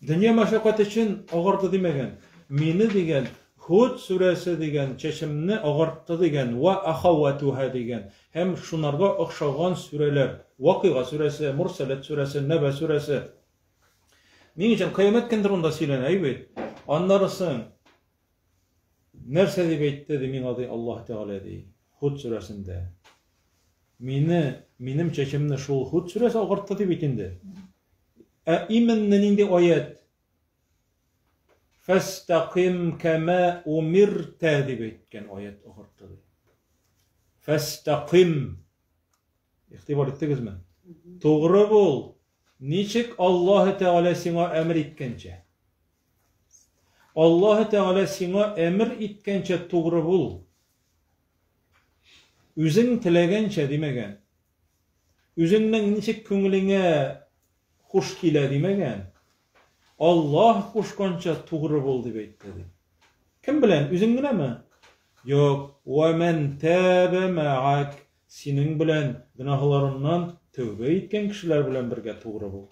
Дөнья мәшәкате өчен агарды димәгән. Мине дигән Һуд сүрәсе дигән чәчемне агартты дигән, ва ахаватуха дигән һәм шунарга охшаган сүрәләр. Вакыйга сүрәсе, Мурсалат сүрәсе, Нәбә сүрәсе. Ни өчен кыямәт көн турында сөйләнә, әй бит? Аннары соң нәрсә дип әйтте ди миңа ди Аллаһ Тәгалә ди Худ сүрәсендә. Мине, минем чәчемне шул Худ сүрәсе агартты ди бит инде. Ә именно нинди аят? Фәстәкыйм кәмә умиртә дип әйткән аят агартты ди. Фәстәкыйм. Игътибар иттегезме? Тугры бул, Ничек Аллаһы Тәгалә сиңа әмер иткәнчә. Аллаһы Тәгалә сиңа әмер иткәнчә тугры бул. Үзең теләгәнчә димәгән. Үзеңнең ничек күңелеңә хуш килә димәгән. Аллаһ кушканча тугры бул дип әйтте ди. Кем белән? Үзең генәме? Юк. Ва ман таба маак. Синең белән гөнаһларыннан тәүбә иткән кешеләр белән бергә тугры бул.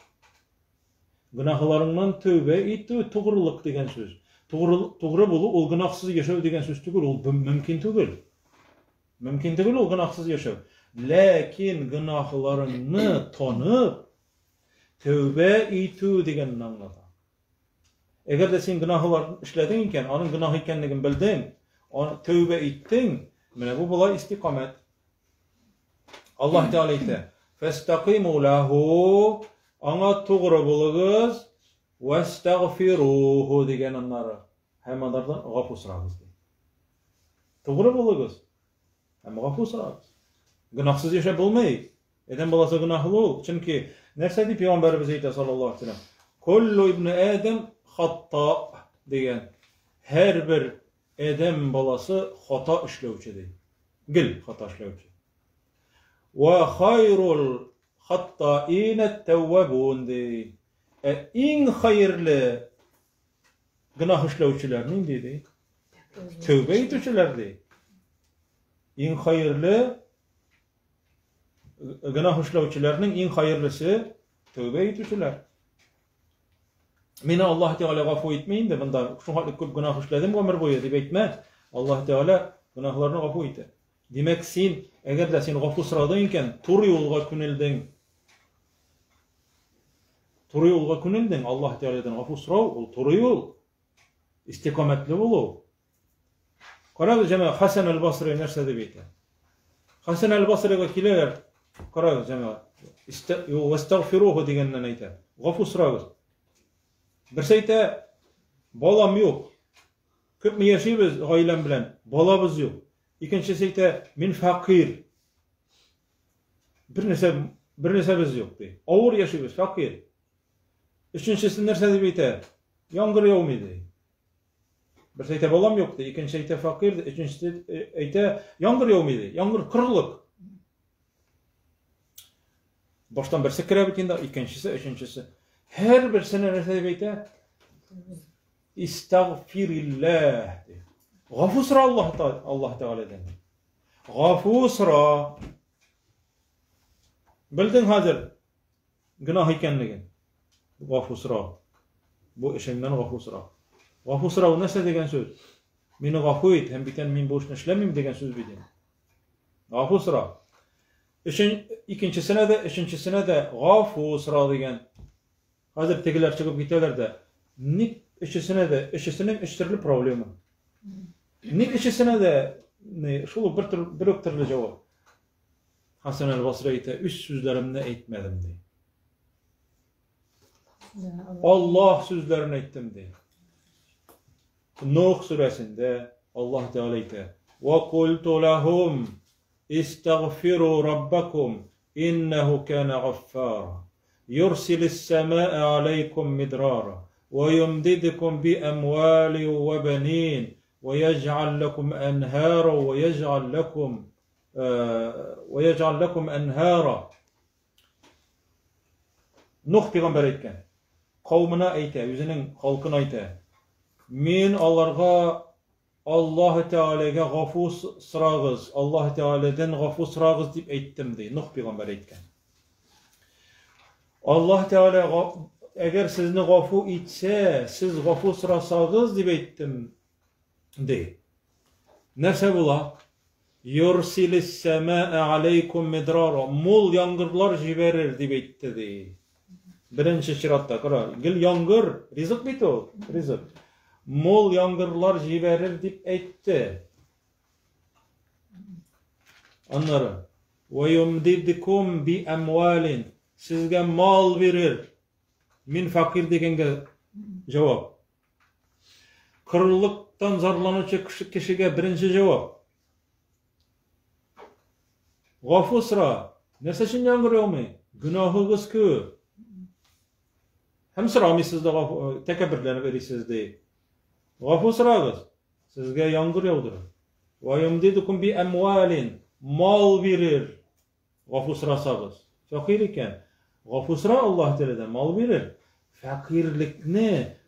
Гөнаһларыңнан тәүбә итү тугрылык дигән сүз. Тугры, тугры булу ул гөнаһсыз яшәү дигән сүз түгел, ул мөмкин түгел. Мөмкин түгел ул гөнаһсыз яшәү. Ләкин гөнаһларыңны танып, тәүбә итү дигәнне аңлата. Әгәр дә син гөнаһлар эшләдең икән, аның гөнаһ икәнлеген белдең, тәүбә иттең, менә бу була истикамәт. Аллаһ Тәгалә әйтә: "Фәстәкыйму лаху" Аңа тугры булыгыз, вәстәгъфируху дигән аннары. Һәм анардан гафу сорагыз ди. Тугры булыгыз һәм гафу сорагыз. Гөнаһсыз яшәп булмый. Адәм баласы гөнаһлы ул. Чөнки нәрсә дип пәйгамбәребез әйтә саллаллаһу алейһи ва сәлләм? Куллу ибн Адам хатта дигән. Һәрбер адәм баласы хата эшләүче ди. Гел хата эшләүче. Ва хайрул хаттаин ат-тәввабун ди. Ә иң хәерле гөнаһ эшләүчеләр нинди ди? Тәүбә итүчеләр ди. Иң хәерле гөнаһ эшләүчеләрнең иң хәерлесе тәүбә итүчеләр. Мине Аллаһ Тәгалә гафу итми инде, монда шуңа күп гөнаһ эшләдем гомер буе дип әйтмә. Аллаһ Тәгалә гөнаһларны гафу итә. Димәк, син, әгәр дә син гафу сорадың икән, туры юлга күнелдең. Туры юлга күнелдең, Аллаһ Тәгаләдән гафу сорау ул туры юл. Истикамәтле булу. Карагыз, җәмәгать, Хәсән әл-Басри нәрсә дип әйтә? Хәсән әл-Басрига киләләр. Карагыз, җәмәгать. Вастагфируху дигәннән әйтә. Гафу сорагыз. Берсе әйтә, балам юк. Күпме яшибез гаиләм белән, балабыз юк. Икенчесе әйтә, мин фәкыйрь. Бер нәрсә, бер нәрсәбез юк ди. Авыр яшибез, фәкыйрь. Өченчесе нәрсә дип әйтә? Яңгыр яумый ди. Берсе әйтә, балам юк ди, икенче әйтә, фәкыйрь ди, өченчесе әйтә, яңгыр яумый ди. Яңгыр корылык. Баштан берсе керә бит инде, икенчесе, өченчесе. Һәрберсенә нәрсә дип әйтә? Истагфирилләһ ди. Гафу сора Аллаһ Аллаһ Тәгаләдән. Гафу сора. Белдең хәзер гөнаһ икәнлеген. Гафу сора. Бу эшеңнән гафу сора. Гафу сорау нәрсә дигән сүз? Мине гафу ит, һәм бүтән мин бу эшне эшләмим дигән сүз бит инде. Гафу сора. Өчен, икенчесенә дә, өченчесенә дә гафу сора дигән. Хәзер тегеләр чыгып китәләр дә, ник өчесенә дә, өчесенең өч төрле проблема. Ник өчесенә дә не, шул ук бер, төр, бер үк төрле җавап. Хасан әл-Басри әйтә, үз сүзләремне әйтмәдем ди. Аллаһ сүзләрен әйттем ди. Нух сүрәсендә Аллаһ Тәгалә әйтә: "Ва культу лахум истагфиру раббакум иннаху кана гаффара. Юрсилис самаа алейкум мидрара ва юмдидкум би амвали ва банин ва яҗ'ал лакум анһара ва яҗ'ал лакум ва яҗ'ал лакум анһара." Нух пәйгамбәр әйткән. Кавмына әйтә, үзенең халкына әйтә. Мин аларга Аллаһ Тәгаләгә гафу сорагыз, Аллаһ Тәгаләдән гафу сорагыз дип әйттем, ди. Нух пәйгамбәр әйткән. Аллаһ Тәгалә әгәр сезне гафу итсә, сез гафу сорасагыз дип әйттем, ди. Нәрсә була? Юрсилис сәмаа алейкум мидрара. Мул яңгырлар җибәрер дип әйтте ди. Беренче чиратта, кара, гел яңгыр, ризык бит ул, ризык. Мул яңгырлар җибәрер дип әйтте. Аннары, ва юмдидкум би амвалин. Сезгә мал бирер. Мин факир дигәнгә җавап. Корылыктан зарланучы кешегә беренче җавап. Гафу сора. Нәрсә өчен яңгыр яумый? Гөнаһыгыз күп. Һәм сорамыйсыз да гафу, тәкәбберләнеп йөрисез ди. Гафу сорагыз. Сезгә яңгыр яудырыр. Ва юмдидукум би амвалин. Мал бирер. Гафу сорасагыз. Фәкыйрь икән, гафу сора Аллаһ Тәгаләдән, мал бирер. Фәкыйрьлекне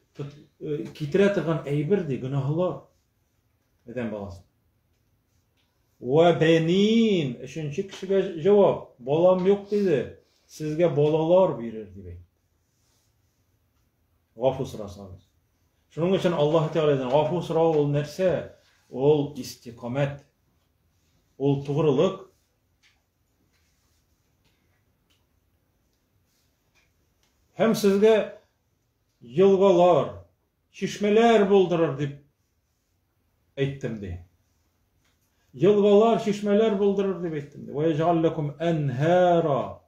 китерә торган әйбер ди, гөнаһлар. Адәм баласы. Ва бәнин, өченче кешегә җавап, балам юк диде, сезгә балалар бирер дип әйтте. Гафу сорасагыз. Шуның өчен Аллаһ Тәгаләдән гафу сорау ул нәрсә? Ул истикамәт. Ул тугрылык. Һәм сезгә елгалар, чишмәләр булдырыр дип әйттем ди. Елгалар, чишмәләр булдырыр дип әйттем ди. Ва яҗгал лакум анһара.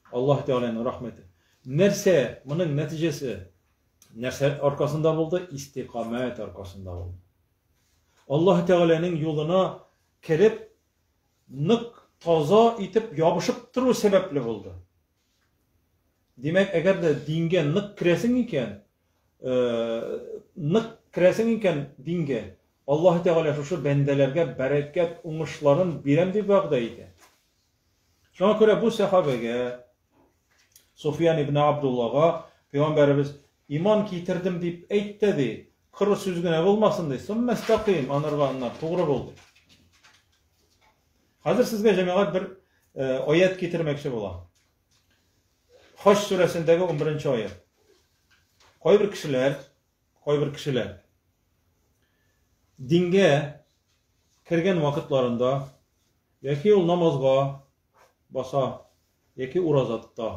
Аллаһ Тәгаләнең рәхмәте. Нәрсә моның нәтиҗәсе? Нәрсә аркасында булды? Истикамәт аркасында булды. Аллаһ Тәгаләнең юлына кереп, нык таза итеп ябышып тору сәбәпле булды. Димәк, әгәр дә дингә нык керәсең икән, нык керәсең икән дингә, Аллаһ Тәгалә шушы бәндәләргә бәрәкәт уңышларын бирәм дип вәгъдә итә. Шуңа күрә бу сәхабәгә Суфиян ибн Абдуллага пәйгамбәребез иман китердем дип әйтте ди. Коры сүз генә булмасын ди. Суммәстәкыйм, анарга аннар тугры бул ди. Хәзер сезгә җәмәгать бер аят китермәкче булам. Хаҗ сүрәсендәге 11 аят. Кайбер кешеләр, кайбер кешеләр дингә кергән вакытларында яки ул намазга баса, яки ураза тота.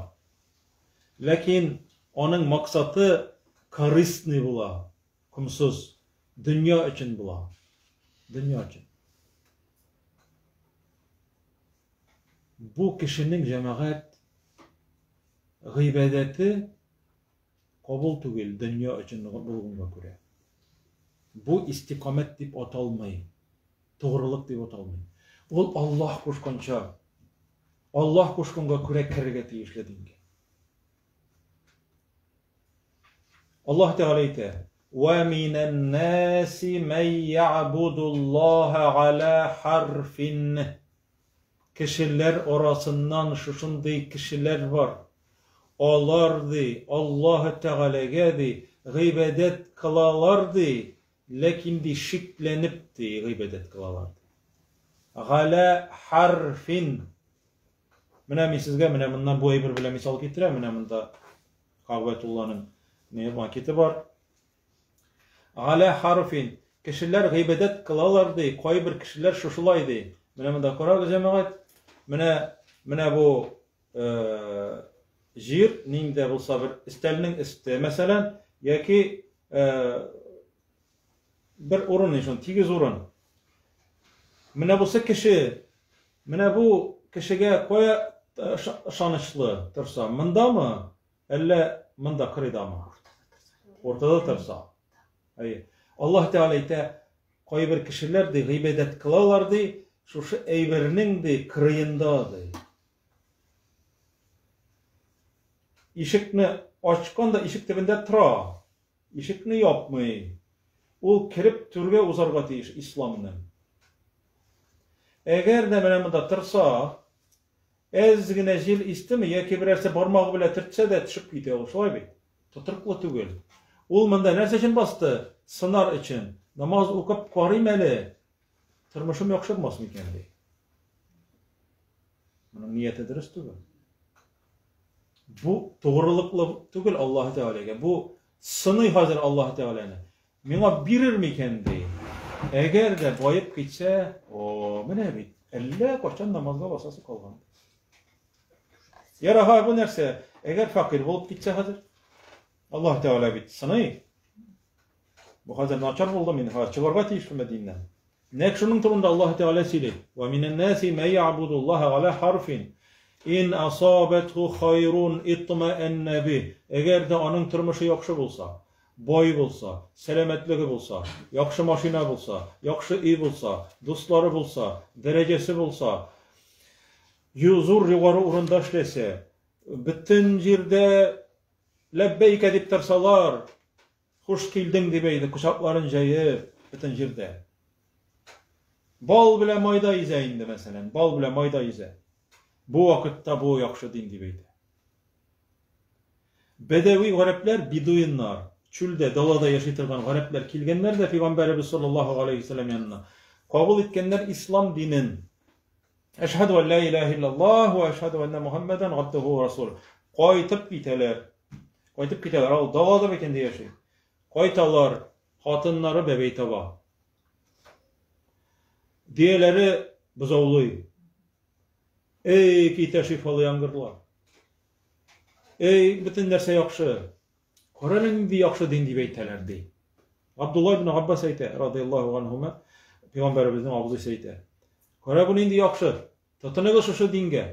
Ләкин аның максаты корыстный була, комсыз, дөнья өчен була. Дөнья өчен. Бу кешенең җәмәгать гыйбадәте кабул түгел, дөнья өчен булганга күрә. Бу истикамәт дип аталмый, тугрылык дип аталмый. Ул Аллаһ кушканча, Аллаһ кушканга күрә керергә тиешле дингә. Аллаһ Тәгалә әйтә: "Ва минән наси мән я'будуллаһа аля харфин." Кешеләр арасыннан шушындый кешеләр бар. Алар ди, Аллаһ Тәгаләгә ди, гыйбадәт кылалар ди, ләкин ди шикләнеп ди гыйбадәт кылалар ди. Галя харфин. Менә мин сезгә менә моннан бу әйбер белән мисал китерәм. Менә монда Кагъбәтулланың не макеты бар. Галя харфин. Кешеләр гыйбадәт кылалар ди, кайбер кешеләр шушылай ди. Менә монда карагыз, җәмәгать. Менә менә бу э, җир нинди дә булса бер өстәлнең өсте, мәсәлән, яки э, бер урын, шул тигез урын. Менә бусы кеше. Менә бу кешегә кая ышанычлы торса, мондамы, әллә монда кырыйдамы? Уртада торса. Әйе. Аллаһ Тәгалә әйтә, кайбер кешеләр ди гыйбадәт кылалар ди, шушы әйбернең ди кырыенда ди. Ишекне ачкан да ишек төбендә тора. Ишекне япмый. Ул кереп түргә узарга тиеш исламның. Әгәр дә менә монда торса, әз генә җил истеме яки берәрсе бармагы белән төртсә дә төшеп китә ул, шулай бит? Тотрыклы түгел. Ул монда нәрсә өчен басты? Сынар өчен. Намаз укып карыйм әле. Тормышым яхшырмас микән ди. Моның нияте дөрес түгел. Бу тугрылыклы түгел Аллаһ Тәгаләгә. Бу сыный хәзер Аллаһ Тәгаләне. Миңа бирер микән ди. Әгәр дә баеп китсә, о, менә бит, әллә кайчан намазга басасы калган. Ярага, бу нәрсә? Әгәр фәкыйрь булып китсә хәзер, Аллаһ Тәгалә бит сыный. Бу хәзер начар булды мин, хәзер чыгарга тиешме диннән? Нәкъ шуның турында Аллаһ Тәгалә сөйли. Ва минән наси мә ягъбудуллаһа галя харфин. Ин асабатху хайрун итмаанна бих. Әгәр дә аның тормышы яхшы булса, бай булса, сәламәтлеге булса, яхшы машина булса, яхшы өй булса, дуслары булса, дәрәҗәсе булса, зур югары урында эшләсә, бөтен җирдә ләббәйкә дип торсалар, Хуш килдең, дип әйтте, кочакларын җәеп, бөтен җирдә. Бал белән майда йөзә инде, мәсәлән, бал белән майда йөзә. Бу вакытта бу яхшы дин дип әйтә. Бәдәви гарәпләр, бедуиннар, чүлдә, далада яши торган гарәпләр килгәннәр дә пәйгамбәребез саллаллаһу алейһи вәсәлләм янына. Кабул иткәннәр ислам динен. Әшһәду ан ла илаһа иллаллаһ ва әшһәду анна Мухаммадан абдуху ва расулуһ. Кайтып китәләр. Кайтып китәләр. Ул далада бит инде яши. Кайталар, хатыннары бәбәй таба. Дөяләре бозаулый. Эй, китә шифалы яңгырлар. Эй, бөтен нәрсә яхшы. Кара әле нинди яхшы дин дип әйтәләр, ди. Габдулла ибн Габбас әйтә, радыяллаһу анһума, пәйгамбәребезнең абзыйсы әйтә. Кара бу нинди яхшы. Тотыныгыз шушы дингә.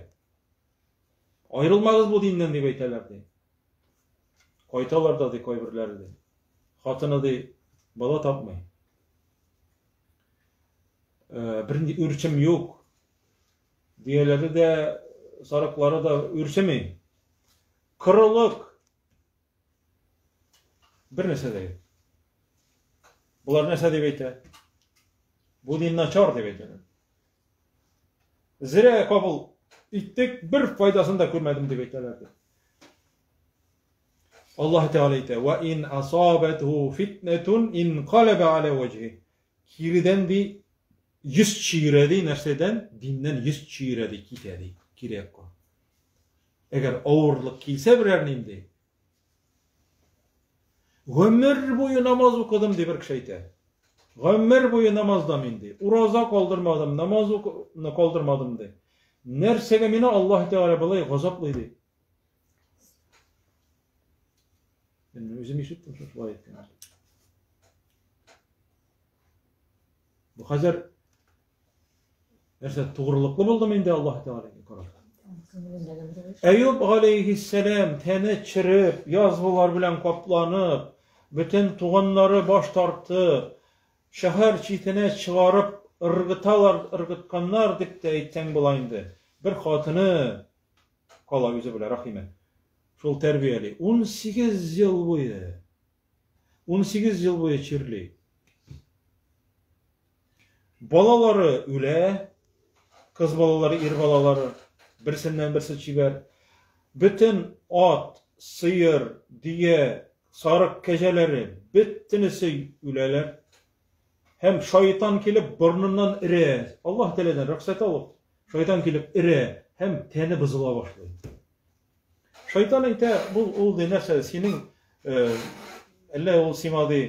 Аерылмагыз бу диннән дип әйтәләр, ди. Кайталар да, ди, кайберләре, ди. Хатыны, ди, бала тапмый. Э, бернинди үрчем юк. Дөяләре дә, сарыклары да үрчеми. Корылык. Бер нәрсә дә юк. Болар нәрсә дип әйтә? Бу дин начар дип әйтәләр. Зря кабул иттек, бер файдасын да күрмәдем дип әйтәләр. Аллаһ Тәгалә әйтә: "Ва ин асабату фитнатун инқалаба аля ваҗһи". Киредән ди йөз чөерә ди, нәрсәдән? Диннән йөз чөерә ди, китә ди, кире якка. Әгәр авырлык килсә берәр нинди, Гомер буе намаз укыдым, ди бер кеше әйтә. Гомер буе намазда мин, ди. Ураза калдырмадым, намаз укуны калдырмадым, ди. Нәрсәгә мине Аллаһ Тәгалә болай газаплый, ди. Мин үзем ишеттем шулай әйткәнен. Бу хәзер нәрсә тугрылыклы булдым инде Аллаһ Тәгаләгә карата. Әюб алейхиссәлам тәне череп, язвалар белән капланып, бөтен туганнары баш тартып, шәһәр читенә чыгарып ыргыталар, ыргытканнар дип тә әйтсәң була инде. Бер хатыны кала үзе белән Рахимә. Шул тәрбияли. 18 ел буе. 18 ел буе чирли. Балалары үлә, кыз балалары, ир балалары, берсеннән берсе чибәр. Бөтен ат, сыер, дөя, сарык кәҗәләре, бөтенесе үләләр. Һәм шайтан килеп борныннан өрә. Аллаһ Тәгаләдән рөхсәт алып, шайтан килеп өрә һәм тәне бозыла башлый. Шайтан әйтә, бу ул ди нәрсә, синең э, әллә ул сиңа ди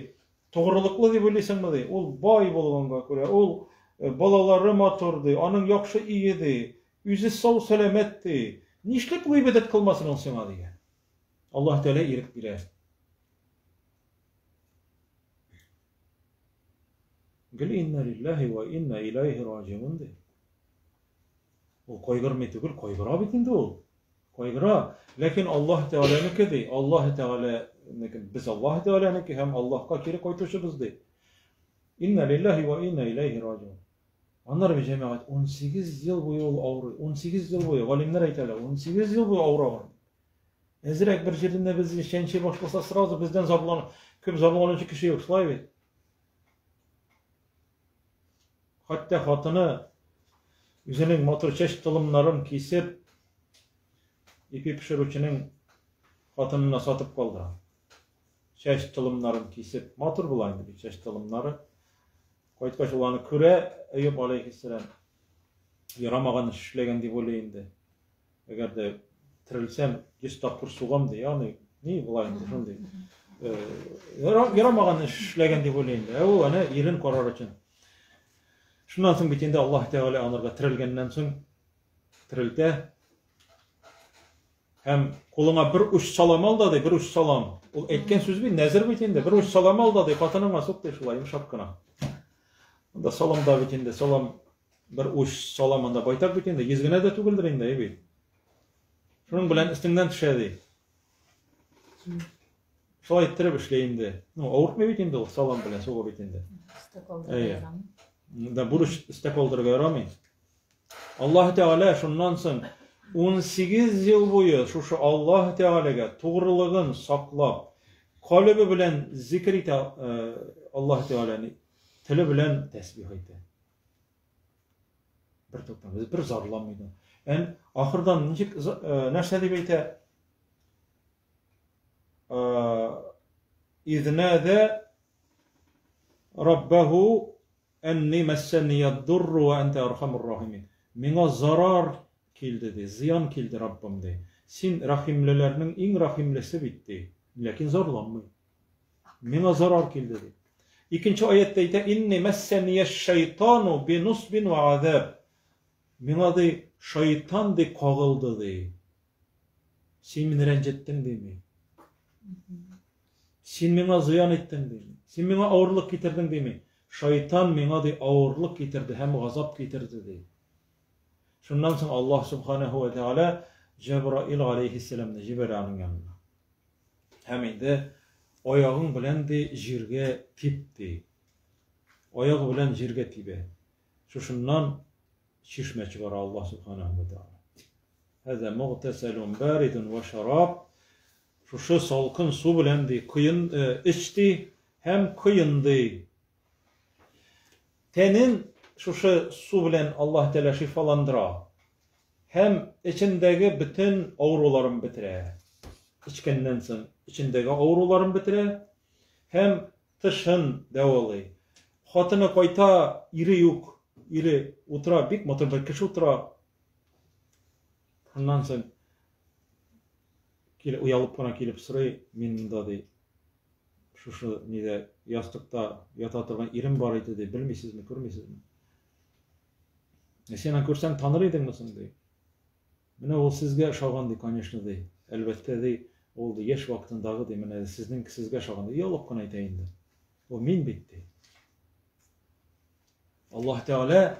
тугрылыклы дип уйлыйсыңмы ди? Ул бай булганга күрә, ул э, балалары матур ди, аның яхшы өе ди, үзе сау сәламәт ди. Нишләп гыйбадәт кылмасын ул сиңа дигән. Аллаһ Тәгалә ирек бирә. Гел инна лиллаһи ва инна илайһи раҗиун ди. Ул кайгырмый түгел, кайгыра бит инде ул. Кайгыра. Ләкин Аллаһ Тәгаләнеке ди. Аллаһ Тәгаләнеке. Без Аллаһ Тәгаләнеке һәм Аллаһка кире кайтучыбыз ди. Инна лиллаһи ва инна илайһи раҗиун. Аннары бит җәмәгать 18 ел буе ул авырый. 18 ел буе галимнәр әйтәләр, 18 ел буе авыраган. Әзрәк бер җирендә безне чәнчи башласа, сразу бездән зарлан, күп зарланучы кеше юк, шулай бит. Хәтта хатыны үзенең матур чәч толымнарын кисеп, ипи пешерүченең хатынына сатып калдыра. Чәч толымнарын кисеп, матур була инде бит чәч толымнары. Кайткач ул аны күрә, Әюб алейхиссәлам ярамаган эш эшләгән дип уйлый инде. Әгәр дә терелсәм, 100 тапкыр сугам ди, ягъни ни була инде шундый. Э, ярамаган эш эшләгән дип уйлый инде. Ә ул әнә ирен карар өчен. Шуннан соң бит инде Аллаһ Тәгалә анарга терелгәннән соң терелтә. Һәм кулыңа бер уч салам ал да ди, бер уч салам. Ул әйткән сүз бит, нәзер бит инде. Бер уч салам ал да ди, хатыныңа сук ди шулай йомшак кына. Анда салам да бит инде, салам бер уч салам анда байтак бит инде, 100 генә дә түгелдер инде, әй бит. Шуның белән өстеңнән төшә ди. Шулай иттереп эшли инде. Ну, авыртмый бит инде ул салам белән сугу бит инде. Өстә калдырырга ярамый. Да, бурыч өстә калдырырга ярамый. Аллаһ Тәгалә шуннан соң 18 ел буе шушы Аллаһ Тәгаләгә тугрылыгын саклап, калебе белән зикер итә э, Аллаһ Тәгаләне, теле белән тәсбих әйтә. Бер туктамый, бер зарланмый да. Ән ахырдан ничек э, нәрсә дип әйтә? Э, Изнәдә Раббаху әнни мәссәнияддурру ва әнтә архамур рахимин. Миңа зарар килде ди, зыян килде, Раббым ди. Син рәхимлеләрнең иң рәхимлесе бит ди. Ләкин зарланмый. Миңа зарар килде ди. Икенче аятта әйтә, Инни мәссәния шайтану бинусбин ва азаб. Миңа ди, шайтан ди кагылды ди. Син мине рәнҗеттең дими. Син миңа зыян иттең дими. Син миңа авырлык китердең дими. Шайтан миңа ди авырлык китерде һәм газап китерде ди. Шуннан соң Аллаһ субханаһу ва тааля Җәбраил алейһиссәламны җибәрә аның янына. Һәм инде аягың белән ди җиргә тип ди. Аягы белән җиргә тибә. Шушыннан чишмә чыгара Аллаһ субханаһу ва тааля. Һәзә мугтасалун баридун ва шараб. Шушы салкын су белән ди коен эч ди һәм коен ди. Тәнен шушы су белән Аллаһ Тәгалә шифаландыра һәм эчендәге бөтен авыруларын бетерә. Эчкәннән соң эчендәге авыруларын бетерә һәм тышын дәвалый. Хатыны кайта, ире юк. Ире утыра, бик матур бер кеше утыра. Шуннан соң килеп, оялып кына килеп сорый, мин монда ди, шушы нидә ястыкта ята торган ирем бар иде ди, белмисезме, күрмисезме? Ә син аны күрсәң таныр идеңме соң ди. Менә ул сезгә ошаган ди, конечно ди. Әлбәттә ди, ул ди яшь вакытындагы ди, менә сезнең сезгә ошаган ди. Оялып кына әйтә инде. Ул мин бит ди. Аллаһ Тәгалә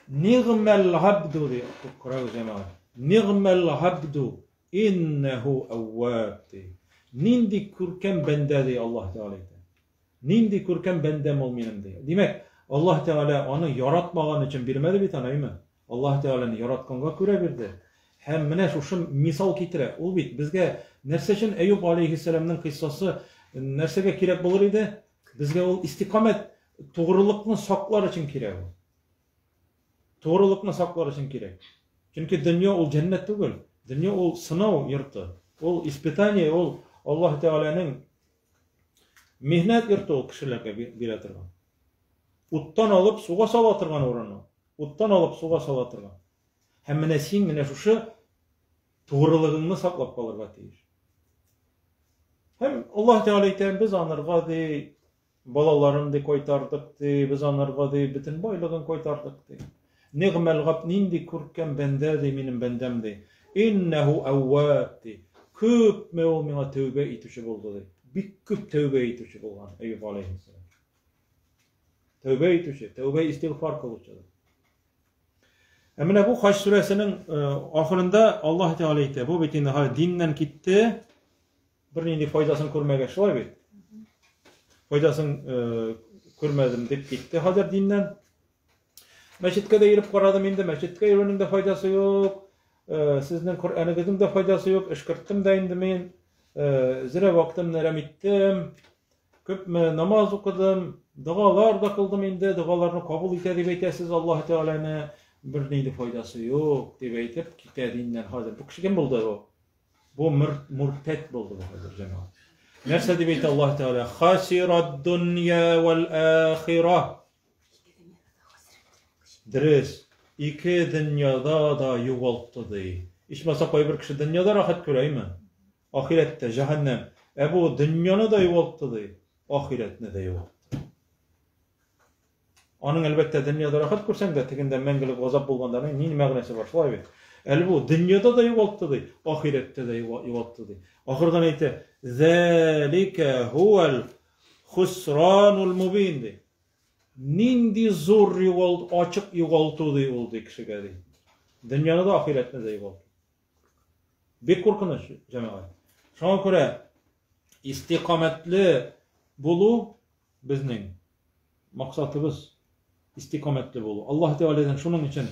нигъмәл габду ди, карагыз җәмәгать. Нигъмәл габду иннәһу әвваб ди. Нинди күркәм бәндә ди Аллаһ Тәгалә әйтә. Нинди күркәм бәндәм ул минем ди. Димәк, Аллаһ Тәгалә аны яратмаган өчен бирмәде бит аны, әйме? Аллаһ Тәгаләне яратканга күрә бирде. Һәм менә шушы мисал китерә. Ул бит безгә нәрсә өчен Әюб алейһиссәламның кыйссасы нәрсәгә кирәк булыр иде? Безгә ул истикамәт, тугрылыкны саклар өчен кирәк ул. Тугрылыкны саклар өчен кирәк. Чөнки дөнья ул җәннәт түгел. Дөнья ул сынау йорты. Ул испытание, ул Аллаһ Тәгаләнең михнәт йорты ул кешеләргә бирә торган. Уттан алып суга сала торган урын ул. Уттан алып суга сала торган. Һәм менә син менә шушы тугрылыгыңны саклап калырга тиеш. Һәм Аллаһ Тәгалә әйтә, без анарга ди, балаларын ди кайтардык ди, без анарга ди бөтен байлыгын кайтардык ди. Нигъмәл габд нинди күркәм бәндә ди минем бәндәм ди. Иннәһу әвваб ди. Күпме ул миңа тәүбә итүче булды ди. Бик күп тәүбә итүче булган Әюб алейһиссәлам. Тәүбә итүче, тәүбә истигъфар кылучы. Ә менә бу Хаҗ сүрәсенең э, ахырында Аллаһ Тәгалә әйтә, бу бит инде хәзер диннән китте, бернинди файдасын күрмәгәч, шулай бит? Файдасын э, күрмәдем дип китте хәзер диннән. Мәчеткә дә йөреп карадым инде, мәчеткә йөрүнең дә файдасы юк, э, сезнең Коръәнегезнең дә файдасы юк, эшкерттем дә инде мин, зря вакытымны әрәм иттем. Күпме намаз укыдым, догалар да кылдым инде, догаларны кабул итә дип әйтәсез Аллаһ Тәгаләне, бернинди файдасы юк дип әйтеп китә диннән хәзер. Бу кеше кем булды бу? Бу муртәд булды бу хәзер җәмәгать. Нәрсә дип әйтә Аллаһ Тәгалә? Хасират дөнья вәл ахира. Дөрес, ике дөньяда да югалтты ди. Ичмаса кайбер кеше дөньяда рәхәт күрә, әйме? Ахирәттә, җәһәннәм. Ә бу дөньяны да югалтты ди, ахирәтне дә югалтты. Аның әлбәттә дөньяда рәхәт күрсәң дә, тегендә мәңгелек газап булганда аның ни мәгънәсе бар, шулай бит? Әле бу дөньяда да югалтты ди, ахирәттә дә югалтты ди. Ахырдан әйтә, "Залика хуал хусранул мубин" ди. Нинди зур югалт, ачык югалту ди ул ди кешегә ди. Дөньяны да, ахирәтне дә югалту. Бик куркыныч, җәмәгать. Шуңа күрә истикамәтле булу безнең максатыбыз истикамәтле булу. Аллаһ Тәгаләдән шуның өчен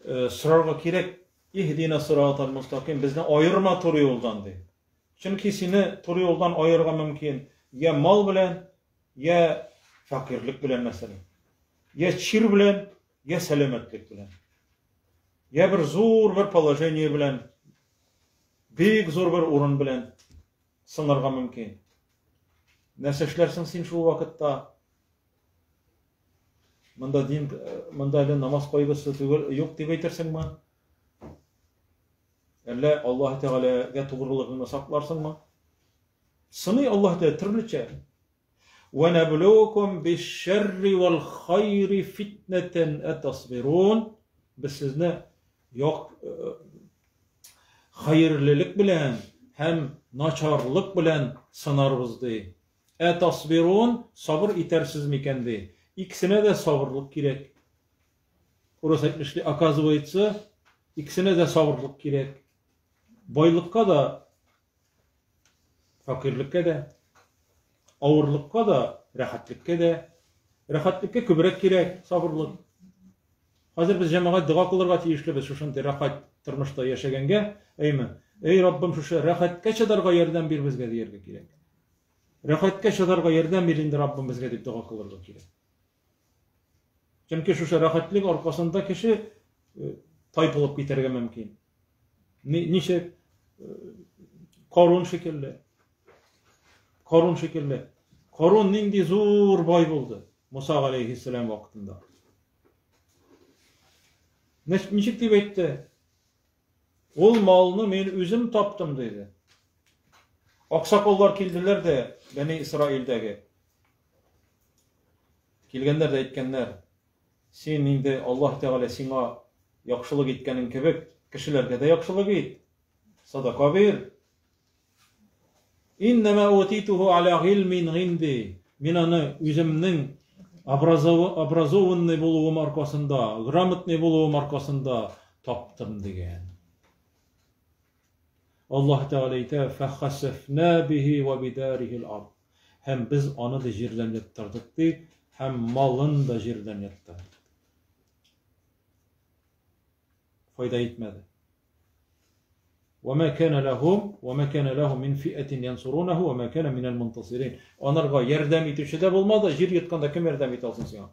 э, сорарга кирәк, иһдина сиратал мустаким, безне аерма туры юлдан ди. Чөнки сине туры юлдан аерырга мөмкин я мал белән, я фәкыйрьлек белән мәсәлән, я чир белән, я сәламәтлек белән. Я бер зур бер положение белән, бик зур бер урын белән сынарга мөмкин. Нәрсә эшләрсең син шул вакытта? Монда дин, монда әле намаз кайгысы түгел, юк дип әйтерсеңме? Әллә Аллаһ Тәгаләгә тугрылыгыңны сакларсыңмы? Сыный Аллаһ Тәгалә төрлечә. Ва наблукум биш-шәрри вал хайри фитнәтән атасбирун. Без сезне як э, хәерлелек белән һәм начарлык белән сынарбыз ди. Ә тасбирун сабыр итәрсез микән ди. Икесенә дә сабырлык кирәк. Урыс әйтмешли, оказывается, икесенә дә сабырлык кирәк. Байлыкка да, фәкыйрьлеккә дә, авырлыкка да, рәхәтлеккә дә. Рәхәтлеккә күбрәк кирәк сабырлык. Хәзер без җәмәгать дога кылырга тиешлебез шушындый рәхәт тормышта яшәгәнгә, әйме? Эй, Раббым, шушы рәхәткә чыдарга ярдәм бир безгә дияргә кирәк. Рәхәткә чыдарга ярдәм бир инде Раббым безгә дип дога кылырга кирәк. Чөнки шушы рәхәтлек аркасында кеше э, тайпылып китәргә мөмкин. Ничек э, Карун шикелле. Карун шикелле. Карун нинди зур бай булды Муса алейхиссалам вакытында. Ничек дип әйтте? Ул малны мин үзем таптым, диде. Аксакаллар килделәр дә Бәни Исраилдәге. Килгәннәр дә әйткәннәр, син инде Аллаһ Тәгалә сиңа яхшылык иткәнең кебек, кешеләргә дә яхшылык ит. Садака бир. Иннәмә утитуху аля гыйльмин гинди. Мин аны үземнең образованный булуым аркасында, грамотный булуым аркасында таптым дигән. Аллаһ Тәгалә әйтә, фәхәсәфнә бихи ва бидарихил ард. Һәм без аны да җирдән йоттырдык ди, һәм малын да җирдән йоттырдык. Файда итмәде. وما كان لهم وما كان لهم من فئة ينصرونه وما كان من المنتصرين. Анарга ярдәм итүче дә булмады, җир йотканда кем ярдәм итә алсын сиңа?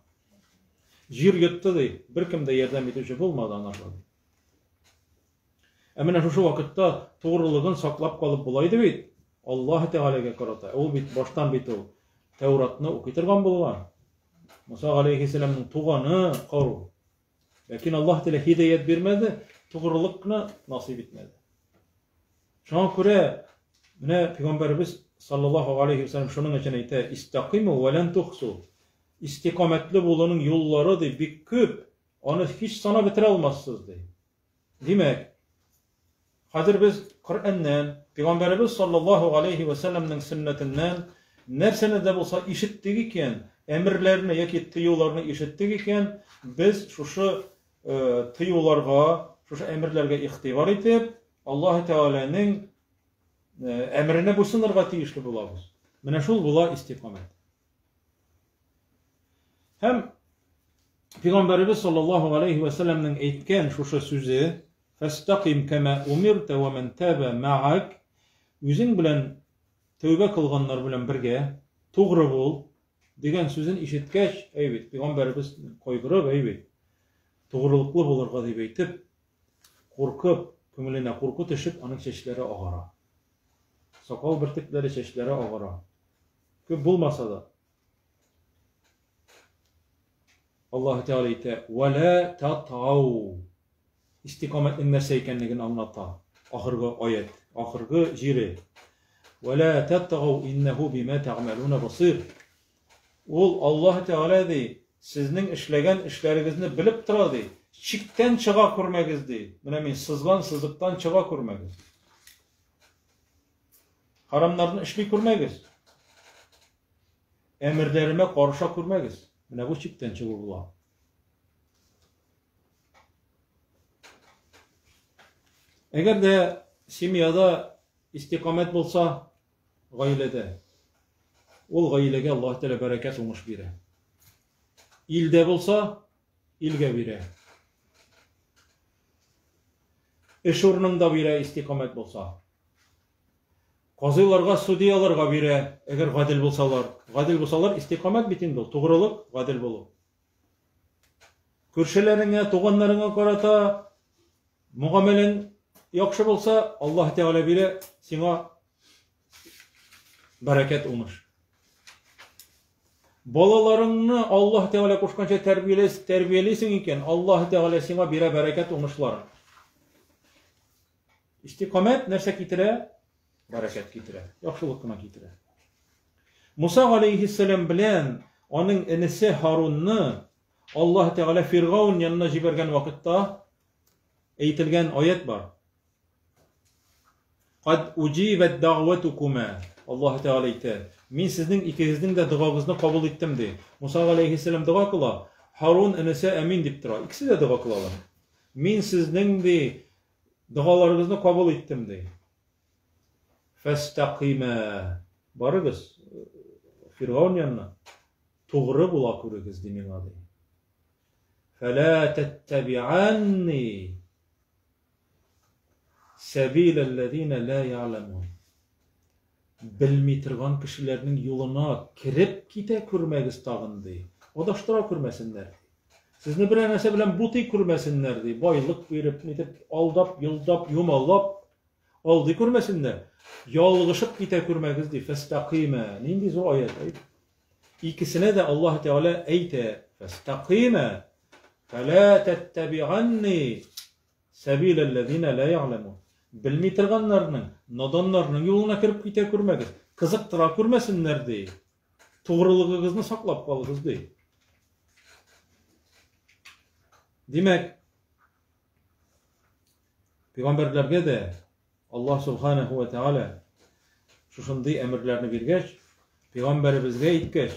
Җир йотты ди, беркем дә ярдәм итүче булмады анарга. Ә менә шушы вакытта тугрылыгын саклап калып була иде бит Аллаһ Тәгаләгә карата. Ул бит баштан бит ул Тәүратны укый торган булган. Муса галәйһиссәламның туганы Карун. Ләкин Аллаһ Тәгалә һидаять бирмәде, тугрылык кына насыйп итмәде. Шуңа күрә менә пәйгамбәребез саллаллаһу алейхи вәсәлләм шуның өчен әйтә: "Истакиму ва лан тухсу." Истикамәтле булуның юллары ди бик күп, аны һич санап бетерә алмассыз ди. Димәк, хәзер без Коръәннән, Пәйгамбәребез саллаллаһу галәйһи вә сәлләмнең сөннәтеннән нәрсәне дә булса ишеттек икән, әмерләрне яки тыюларны ишеттек икән, без шушы э, тыюларга, шушы әмерләргә игътибар итеп, Аллаһ Тәгаләнең э, әмеренә буйсынырга тиешле булабыз. Менә шул була истикамәт. Һәм Пәйгамбәребез саллаллаһу алейхи ва сәлләмнең әйткән шушы сүзе Фәстаким кәмә умирта ва ман таба маак үзең белән тәүбә кылганнар белән бергә тугры бул дигән сүзен ишеткәч, әй бит, пәйгамбәребез кайгырып, әй бит, тугрылыклы булырга дип әйтеп, куркып, күңеленә курку төшеп, аның чәчләре агара. Сакал бөртекләре, чәчләре агара. Күп булмаса да. Аллаһ Тәгалә әйтә: "Ва ла татгау." Истикамәтнең нәрсә икәнлеген аңлата. Ахыргы аят, ахыргы җире. Ва ла татгау иннәһу бима тәгъмәлуна басир. Ул Аллаһ Тәгалә ди, сезнең эшләгән эшләрегезне белеп тора ди. Чиктән чыга күрмәгез ди. Менә мин сызган сызыктан чыга күрмәгез. Харамнарны эшли күрмәгез. Әмерләремә карыша күрмәгез. Менә бу чиктән чыгу була. Әгәр дә семьяда истикамәт булса, гаиләдә, ул гаиләгә Аллаһ Тәгалә бәрәкәт уңыш бирә. Илдә булса, илгә бирә. Эш урынында бирә истикамәт булса. Казыйларга, судьяларга бирә, әгәр гадел булсалар. Гадел булсалар, истикамәт бит инде ул, тугрылык, гадел булу. Күршеләреңә, туганнарыңа карата мөгамәләң яхшы булса, Аллаһ Тәгалә бирә сиңа бәрәкәт, уңыш. Балаларыңны Аллаһ Тәгалә кушканча тәрбиялисең икән, Аллаһ Тәгалә сиңа бирә бәрәкәт, уңышлар. Истикамәт нәрсә китерә? бәрәкәт китерә, яхшылык кына китерә. Муса галәйһиссәлам белән аның энесе Һарунны Аллаһ Тәгалә Фиргаун янына җибәргән вакытта әйтелгән аять бар. Кад уҗибәт дәгъватукума. Аллаһ Тәгалә әйтә, мин сезнең икегезнең дә догагызны кабул иттем ди. Муса галәйһиссәлам дога кыла, Һарун энесе әмин дип тора. Икесе дә дога кылалар. Мин сезнең ди догаларыгызны кабул иттем ди. Фәстәкыймә. Барыгыз Фиргаун янына. Тугры була күрегез, ди миңа, ди. Фәлә тәттәбианни сәбиләлләзинә лә я'ләмун. Белми торган кешеләрнең юлына кереп китә күрмәгез тагын, ди. Адаштыра күрмәсеннәр, ди. Сезне берәр нәрсә белән бутый күрмәсеннәр, ди. Байлык биреп, нитеп, алдап, йолдап, юмалап, Алдый күрмәсеннәр, ялгышып китә күрмәгез, ди. Фәстәкыймә. Нинди зур аять, әй. Икесенә дә Аллаһ Тәгалә әйтә, фәстәкыймә, фәлә тәттәбианни сәбиләлләзинә лә я'ләмун. Белми торганнарның, наданнарның юлына кереп китә күрмәгез, кызыктыра күрмәсеннәр, ди. Тугрылыгыгызны саклап калыгыз, ди. Димәк, Пәйгамбәрләргә дә Аллаһ Субханаһу ва Тәгалә шушындый әмерләрне биргәч, пәйгамбәребезгә әйткәч,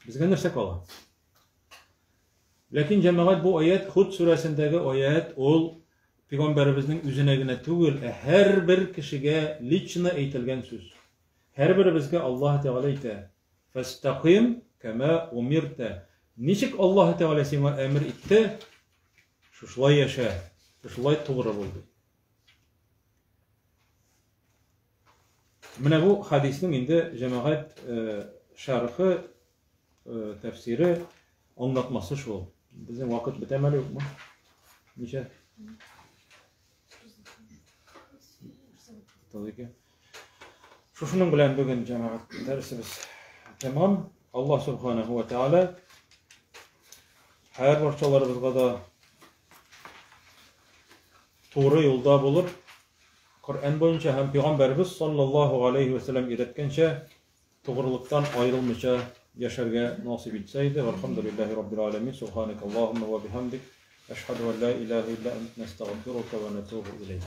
безгә нәрсә кала? Ләкин җәмәгать бу аят Худ сүрәсендәге аят ул пәйгамбәребезнең үзенә генә түгел, ә һәрбер кешегә лично әйтелгән сүз. Һәрберебезгә Аллаһ Тәгалә әйтә: "Фәстәкыйм кама умирта". Ничек Аллаһ Тәгалә сиңа әмер итте, Шушылай яшә, шушылай тугры бул, ди. Менә бу хадиснең инде җәмәгать шәрхе, тәфсире, аңлатмасы шул. Безнең вакыт бетәме әле юкмы? Ничә? 32. Шушының белән бүген җәмәгать дәресебез тәмам. Аллаһ субханаһу ва тааля һәр барчаларыбызга да туры юлда булып, Коръән буенча һәм Пәйгамбәрбез саллаллаһу алейхи ва сәлләм өйрәткәнчә тугрылыктан аерылмыйча яшәргә насыйп итсә иде. Вальхамдулиллаһи раббил аламин. Субханакаллаһумма ва бихамдик. Әшһәду ан ла илаһа илля анта, настагъфирука ва натубу илейк.